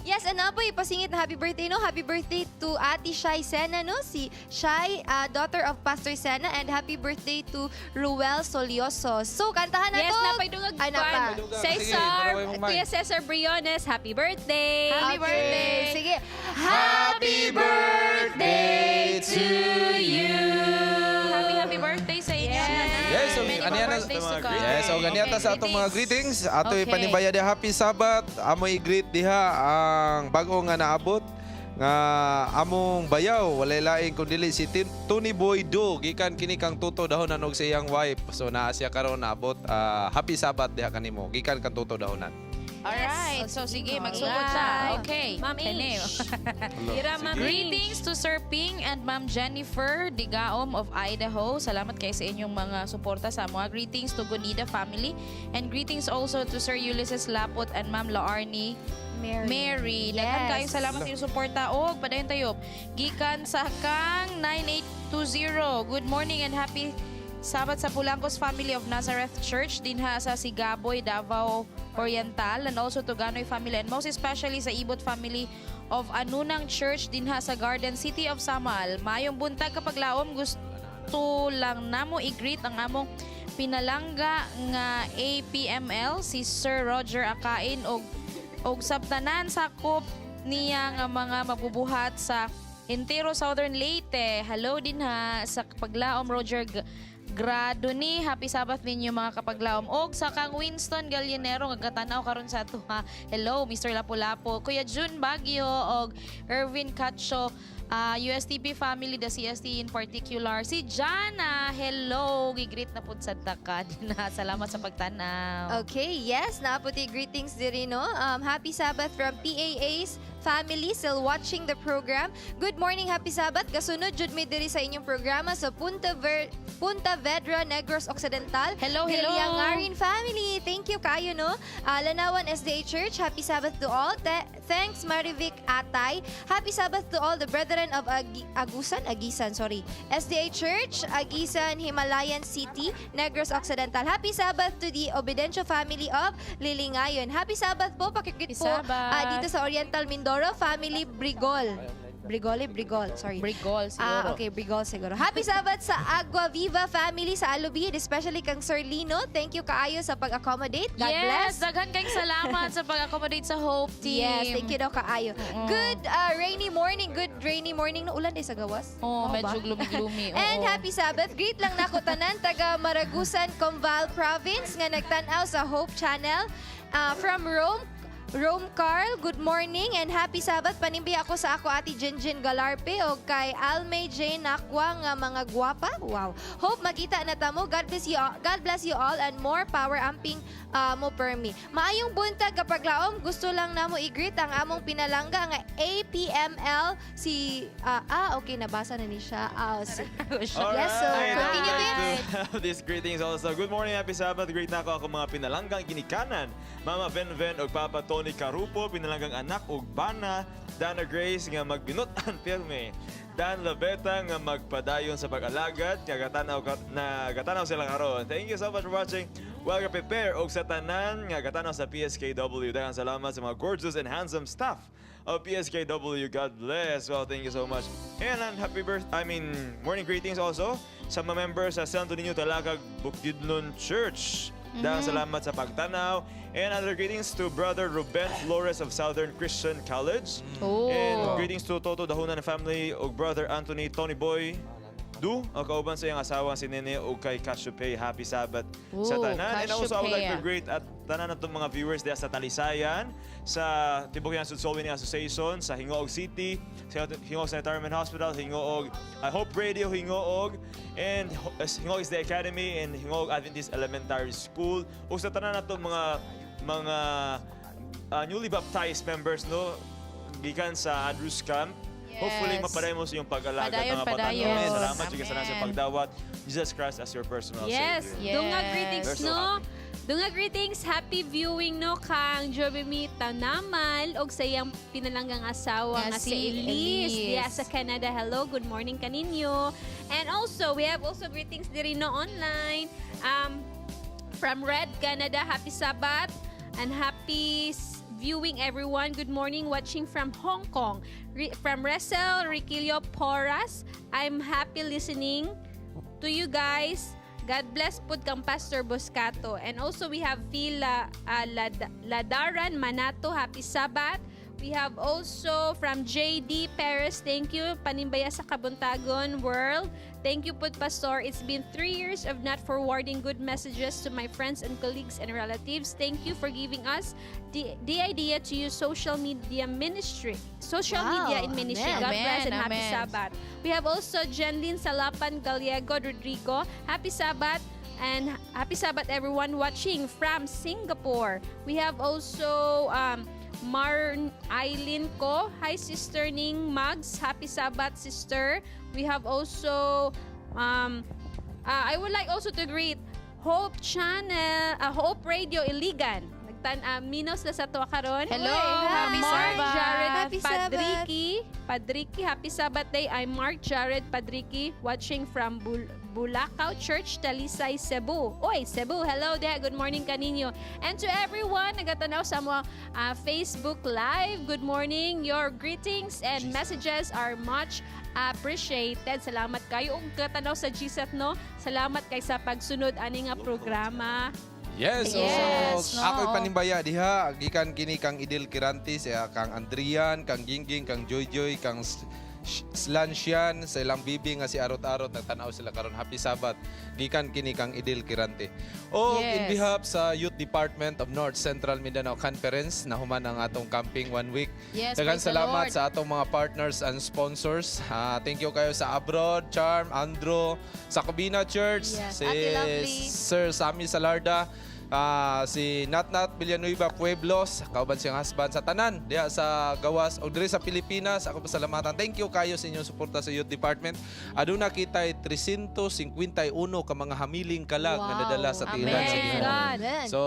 Yes, and po ipasingit na happy birthday, no? Happy birthday to Ate Shai Sena, no? Si Shai, daughter of Pastor Sena, and happy birthday to Ruel Solioso. So, kantahan na Yes, to. napay dungag Ay, napa. kwan. Cesar, Kuya Cesar Briones, happy birthday. Happy birthday. Sige. Happy birthday to you. Happy, happy birthday sa inyo. Yes, so, Many ano more yan ang- birthdays to come. Yes, so ganyan ta sa atong mga greetings. Ato ipanimbaya diha happy Sabbath. Amo i-greet diha ang bag-o nga naabot nga among bayaw walay laing kun dili si Tony Boy Do gikan kini kang Tuto Dahonan og sa iyang wife. So naa siya karon naabot. Happy Sabbath diha kanimo gikan kang Tuto Dahonan. Alright, so sige, magsugod siya. Alright. Okay. Ma'am Kene. H. Ira, Ma'am H. Greetings to Sir Ping and Ma'am Jennifer Digaom of Idaho. Salamat kayo sa inyong mga suporta sa mga. Greetings to Gonida family. And greetings also to Sir Ulysses Lapot and Ma'am Laarni Mary. Mary. Yes. Daghan kayo salamat sa inyong suporta. Og padayon tayo. Gikan sa Kang 9820. Good morning and happy Sabat sa Pulangcos family of Nazareth Church dinha sa Sigaboy, Davao Oriental, and also to Ganoy family and most especially sa Ibot family of Anunang Church dinha sa Garden City of Samal. Mayong buntag kapaglaom, gusto lang namo i-greet ang among pinalangga nga APML si Sir Roger Akain og sabtanan sakop niya nga mga mabubuhat sa Entero Southern Leyte. Hello din ha sa kapaglaom Roger Grado ni. Happy Sabbath ninyo mga kapaglaom. Og sa kang Winston Gallinero nga gatanaw karon sa ato ha. Hello Mr. Lapu-Lapu, Kuya June Baguio og Erwin Cacho, USTP family, the CST in particular. Si Jana, hello. Gigreet na pud sad ta ka. Dinha. Salamat sa pagtanaw. Okay, yes, naaputi greetings diri, no? Happy Sabbath from PAA's family still watching the program. Good morning, happy Sabbath. Gasunod jud mi diri sa inyong programa sa Punta Vedra, Negros Occidental. Hello, hello. Ngarin family. Thank you kayo, no? Lanawan SDA Church, happy Sabbath to all. Thanks Marivic Atay. Happy Sabbath to all the brethren of Agusan, sorry. SDA Church, Agusan, Himalayan City, Negros Occidental. Happy Sabbath to the Obedencio family of Lilingayon. Happy Sabbath po, pakikit po Sabbath. dito sa Oriental Mindoro, family Brigol. Brigole, Brigol, sorry. Brigol siguro. Ah, okay, Brigol siguro. Happy Sabbath sa Agua Viva family sa Alubid, especially kang Sir Lino. Thank you kaayo sa pag-accommodate. God yes, bless. daghan kayong salamat sa pag-accommodate sa Hope Team. Yes, thank you daw kaayo. Good rainy morning. Good rainy morning. No, ulan day sa gawas. Oh, Oo medyo ba? gloomy-gloomy. And Oo. happy Sabbath. Greet lang nako tanan taga Maragusan, Comval Province nga nagtan-aw sa Hope Channel. From Rome, Rome Carl, good morning and happy Sabbath. Panimbi ako sa ako ati Jinjin Galarpe o kay Almay Jane Nakwa nga mga gwapa. Wow. Hope makita na tamo. God bless you all, God bless you all and more power amping mo permi. Maayong buntag kapaglaom, gusto lang namo i-greet ang among pinalangga nga APML si okay, nabasa na ni siya. Yes, so Alright, continue I'd Vince. like to have these greetings also. Good morning, happy Sabbath. Greet na ako ako mga pinalanggang ginikanan. Mama Venven ug Papa Tony Carupo, pinalanggang anak ug bana. Dana Grace nga magbinutan pirme. Dan Labeta nga magpadayon sa pag-alagad nga gatanaw sila karon. Thank you so much for watching. Welcome prepare og sa tanan nga gatanaw sa PSKW. Daghang salamat sa mga gorgeous and handsome staff of PSKW. God bless. Well, thank you so much. And happy birth, I mean, morning greetings also sa mga members sa Santo Niño Talakag Bukidnon Church. Daghang salamat sa pagtanaw. And other greetings to Brother Ruben Flores of Southern Christian College. Oh. And greetings to Toto Dahunan family ug Brother Anthony Tony Boy Du, ang kauban sa iyang asawa si Nene ug kay Cassiopeia. Happy Sabbath sa Ooh, tanan. And also I would like to Cassiopeia. greet at tanan natong mga viewers diha sa Talisayan, sa Tibok Yan Soul Winning Association, sa Gingoog City, sa Gingoog Sanitarium Hospital, Gingoog Hope Radio Gingoog, and Gingoog is the Academy and Gingoog Adventist Elementary School. Ug sa tanan natong mga newly baptized members, no, gikan sa Andrews Camp. Hopefully mapadayon mo sa iyong pag-alagad, Padayon, mga batanon. padayon. Salamat jud sa Amen. pagdawat Jesus Christ as your personal Savior. Dungag greetings, We're so no. happy. Dungag greetings, happy viewing, no, kang Jobemi Tanamal og sa iyang pinalanggang asawa Nga nga si si Elise Elise. diya sa Canada. Hello, good morning kaninyo. And also, we have also greetings diri, no, online. From Red Canada, happy Sabbath and happy viewing, everyone. Good morning, watching from Hong Kong. From Resel Riquillo Porras, I'm happy listening to you guys. God bless pud kang Pastor Boscato. And also we have Phil Ladaran Manato, happy Sabbath. We have also from JD Perez, thank you. Panimbaya sa Kabuntagon World. Thank you pud, Pastor. It's been 3 years of not forwarding good messages to my friends and colleagues and relatives. Thank you for giving us the idea to use social media ministry. Social media in ministry. Amen. God bless and happy Amen. Sabbath. We have also Jenlyn Salapan Gallego Rodrigo. Happy Sabbath and happy Sabbath, everyone watching from Singapore. We have also Marn Eileen Ko. Hi, Sister Ning Mugs. Happy Sabbath, sister. We have also I would like also to greet Hope Channel, Hope Radio Iligan. Nagtan minaw sila sa tuwa karon. Hello, happy Mark Sabbath. Jared Happy Sabbath. Padriki. Padriki, happy Sabbath day. I'm Mark Jared Padriki, watching from Bulacau Church, Talisay, Cebu. Oy, Cebu, hello there. Good morning kaninyo. And to everyone nagatanaw sa mga Facebook Live, good morning. Your greetings and messages are much appreciated. Salamat kayo ug katanaw sa GSAT, no. Salamat kay sa pagsunod ani nga programa. Yes, Yes, so no. ako'y panimbaya diha gikan kini kang Idil Kiranti, siya kang Andrian, kang Gingging, kang Joy Joy, kang Slansyan, sa ilang bibi nga si Arot-Arot, nagtanaw sila karon. Happy Sabbath gikan kini kang Idil Kirante. O in behalf sa Youth Department of North Central Mindanao Conference, nahuman ang atong camping one week. Yes, Daghang praise the salamat Lord. sa atong mga partners and sponsors. Ah, thank you kayo sa Abroad, Charm, Andro, sa Cobina Church, si Ate Lovely. Sir Sammy Salarda, si Natnat Villanueva Pueblos, kauban siyang husband sa tanan diha sa gawas o diri sa Pilipinas. Ako pasalamatan. Thank you kayo sa inyong suporta sa Youth Department. Aduna kita'y 351 ka mga hamiling kalag nga nadala sa tiilan sa Amen. Ginoo. God. Amen. So,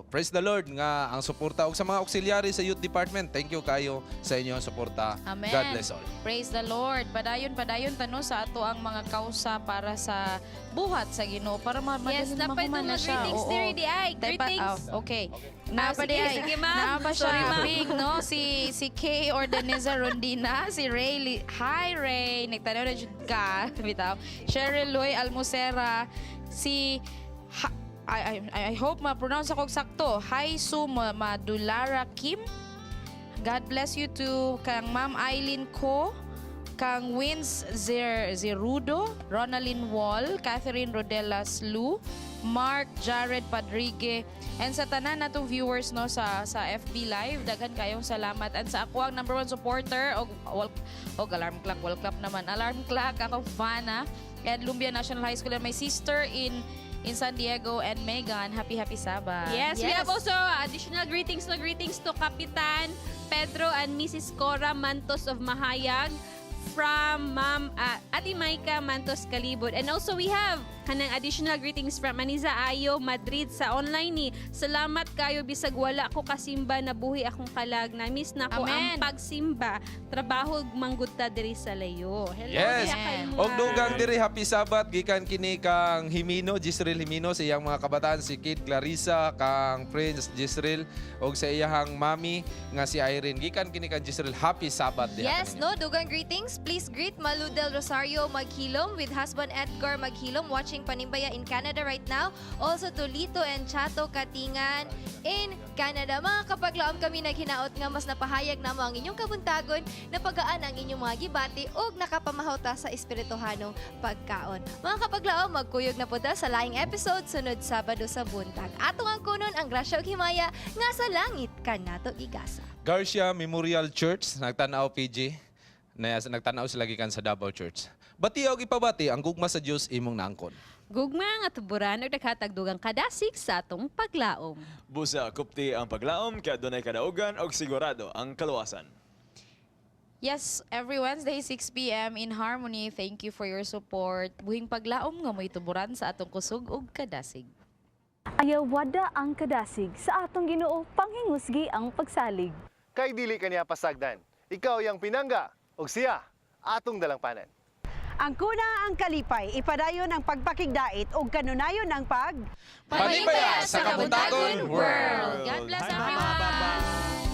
praise the Lord nga ang suporta og sa mga auxiliary sa Youth Department. Thank you kayo sa inyong suporta. Amen. God bless all. Praise the Lord. Padayon, padayon tano sa ato ang mga kausa para sa buhat sa Ginoo para Yes, madaling napay mahuman na mga siya. greetings Oo. diri di ay. Tay pa- Greetings. oh, okay. Ah, Naa pa sige, di ay. sige, ma'am. Naa pa siya. Sorry, ma'am. Big, no? Si Kay Ordaniza Rondina, si Ray Hi, Ray. Nagtanaw na jud ka. Bitaw. Cheryl Loy Almosera, si I hope ma-pronounce ako sakto. Hi, Su Madulara Kim. God bless you to kang Ma'am Eileen Ko, kang Wins Zerudo, Ronalyn Wall, Catherine Rodelas Lu, Mark Jared Padrigue, and sa tanan natong viewers, no, sa FB Live, daghan kayong salamat. And sa ako ang number one supporter og wall, og alarm clock, wall clock naman, alarm clock, akong Vana, and Lumbia National High School, and my sister in San Diego and Megan, happy happy Sabbath. Yes, we have also additional greetings, no, greetings to Kapitan Pedro and Mrs. Cora Mantos of Mahayag from Ma'am Ate Maika Mantos Kalibod. And also we have kanang additional greetings from Aniza Ayo Madrid sa online ni. Salamat kayo bisag wala ko kasimba, nabuhi akong kalag. Na-miss na ko ang Amen. pagsimba. Trabaho manggud ta diri sa layo. Hello Yes. diha kay mga- Og dugang diri, happy Sabbath gikan kini kang Himino, Jisril Himino, sa iyang mga kabataan si Kid Clarissa, kang Prince Jisril og sa iyahang mami nga si Irene. Gikan kini kang Jisril, happy Sabbath diha Yes, kaninyo. no, dugang greetings. Please greet Malu del Rosario Maghilom with husband Edgar Maghilom watching watching Panimbaya in Canada right now. Also to Lito and Chato Katingan in Canada. Mga kapaglaom, kami naghinaot nga mas napahayag namo ang inyong kabuntagon, napagaan ang inyong mga gibati ug nakapamahawta sa espirituhanong pagkaon. Mga kapaglaom, magkuyog na po ta sa laing episode sunod Sabado sa buntag. Atong angkonon ang grasya ug himaya nga sa langit kanato gigasa. Garcia Memorial Church, nagtanaw PG. Na nagtanaw sila gikan sa Davao Church. Bati og ipabati ang gugma sa Dios imong naangkon. Gugma nga tuburan ug naghatag dugang kadasig sa atong paglaom. Busa kupti ang paglaom kay adunay kadaugan og sigurado ang kaluwasan. Yes, every Wednesday 6 p.m. in Harmony. Thank you for your support. Buhing paglaom nga mo'y tuburan sa atong kusog ug kadasig. Ayawada ang kadasig sa atong Ginoo, panghingusgi ang pagsalig. Kay dili kaniya pasagdan. Ikaw yang pinangga ug siya atong dalangpanan. Ang kuna ang kalipay, ipadayon ang pagpakigdait ug kanunayon ang pag Panimbaya sa Kabuntagon World. God bless everyone.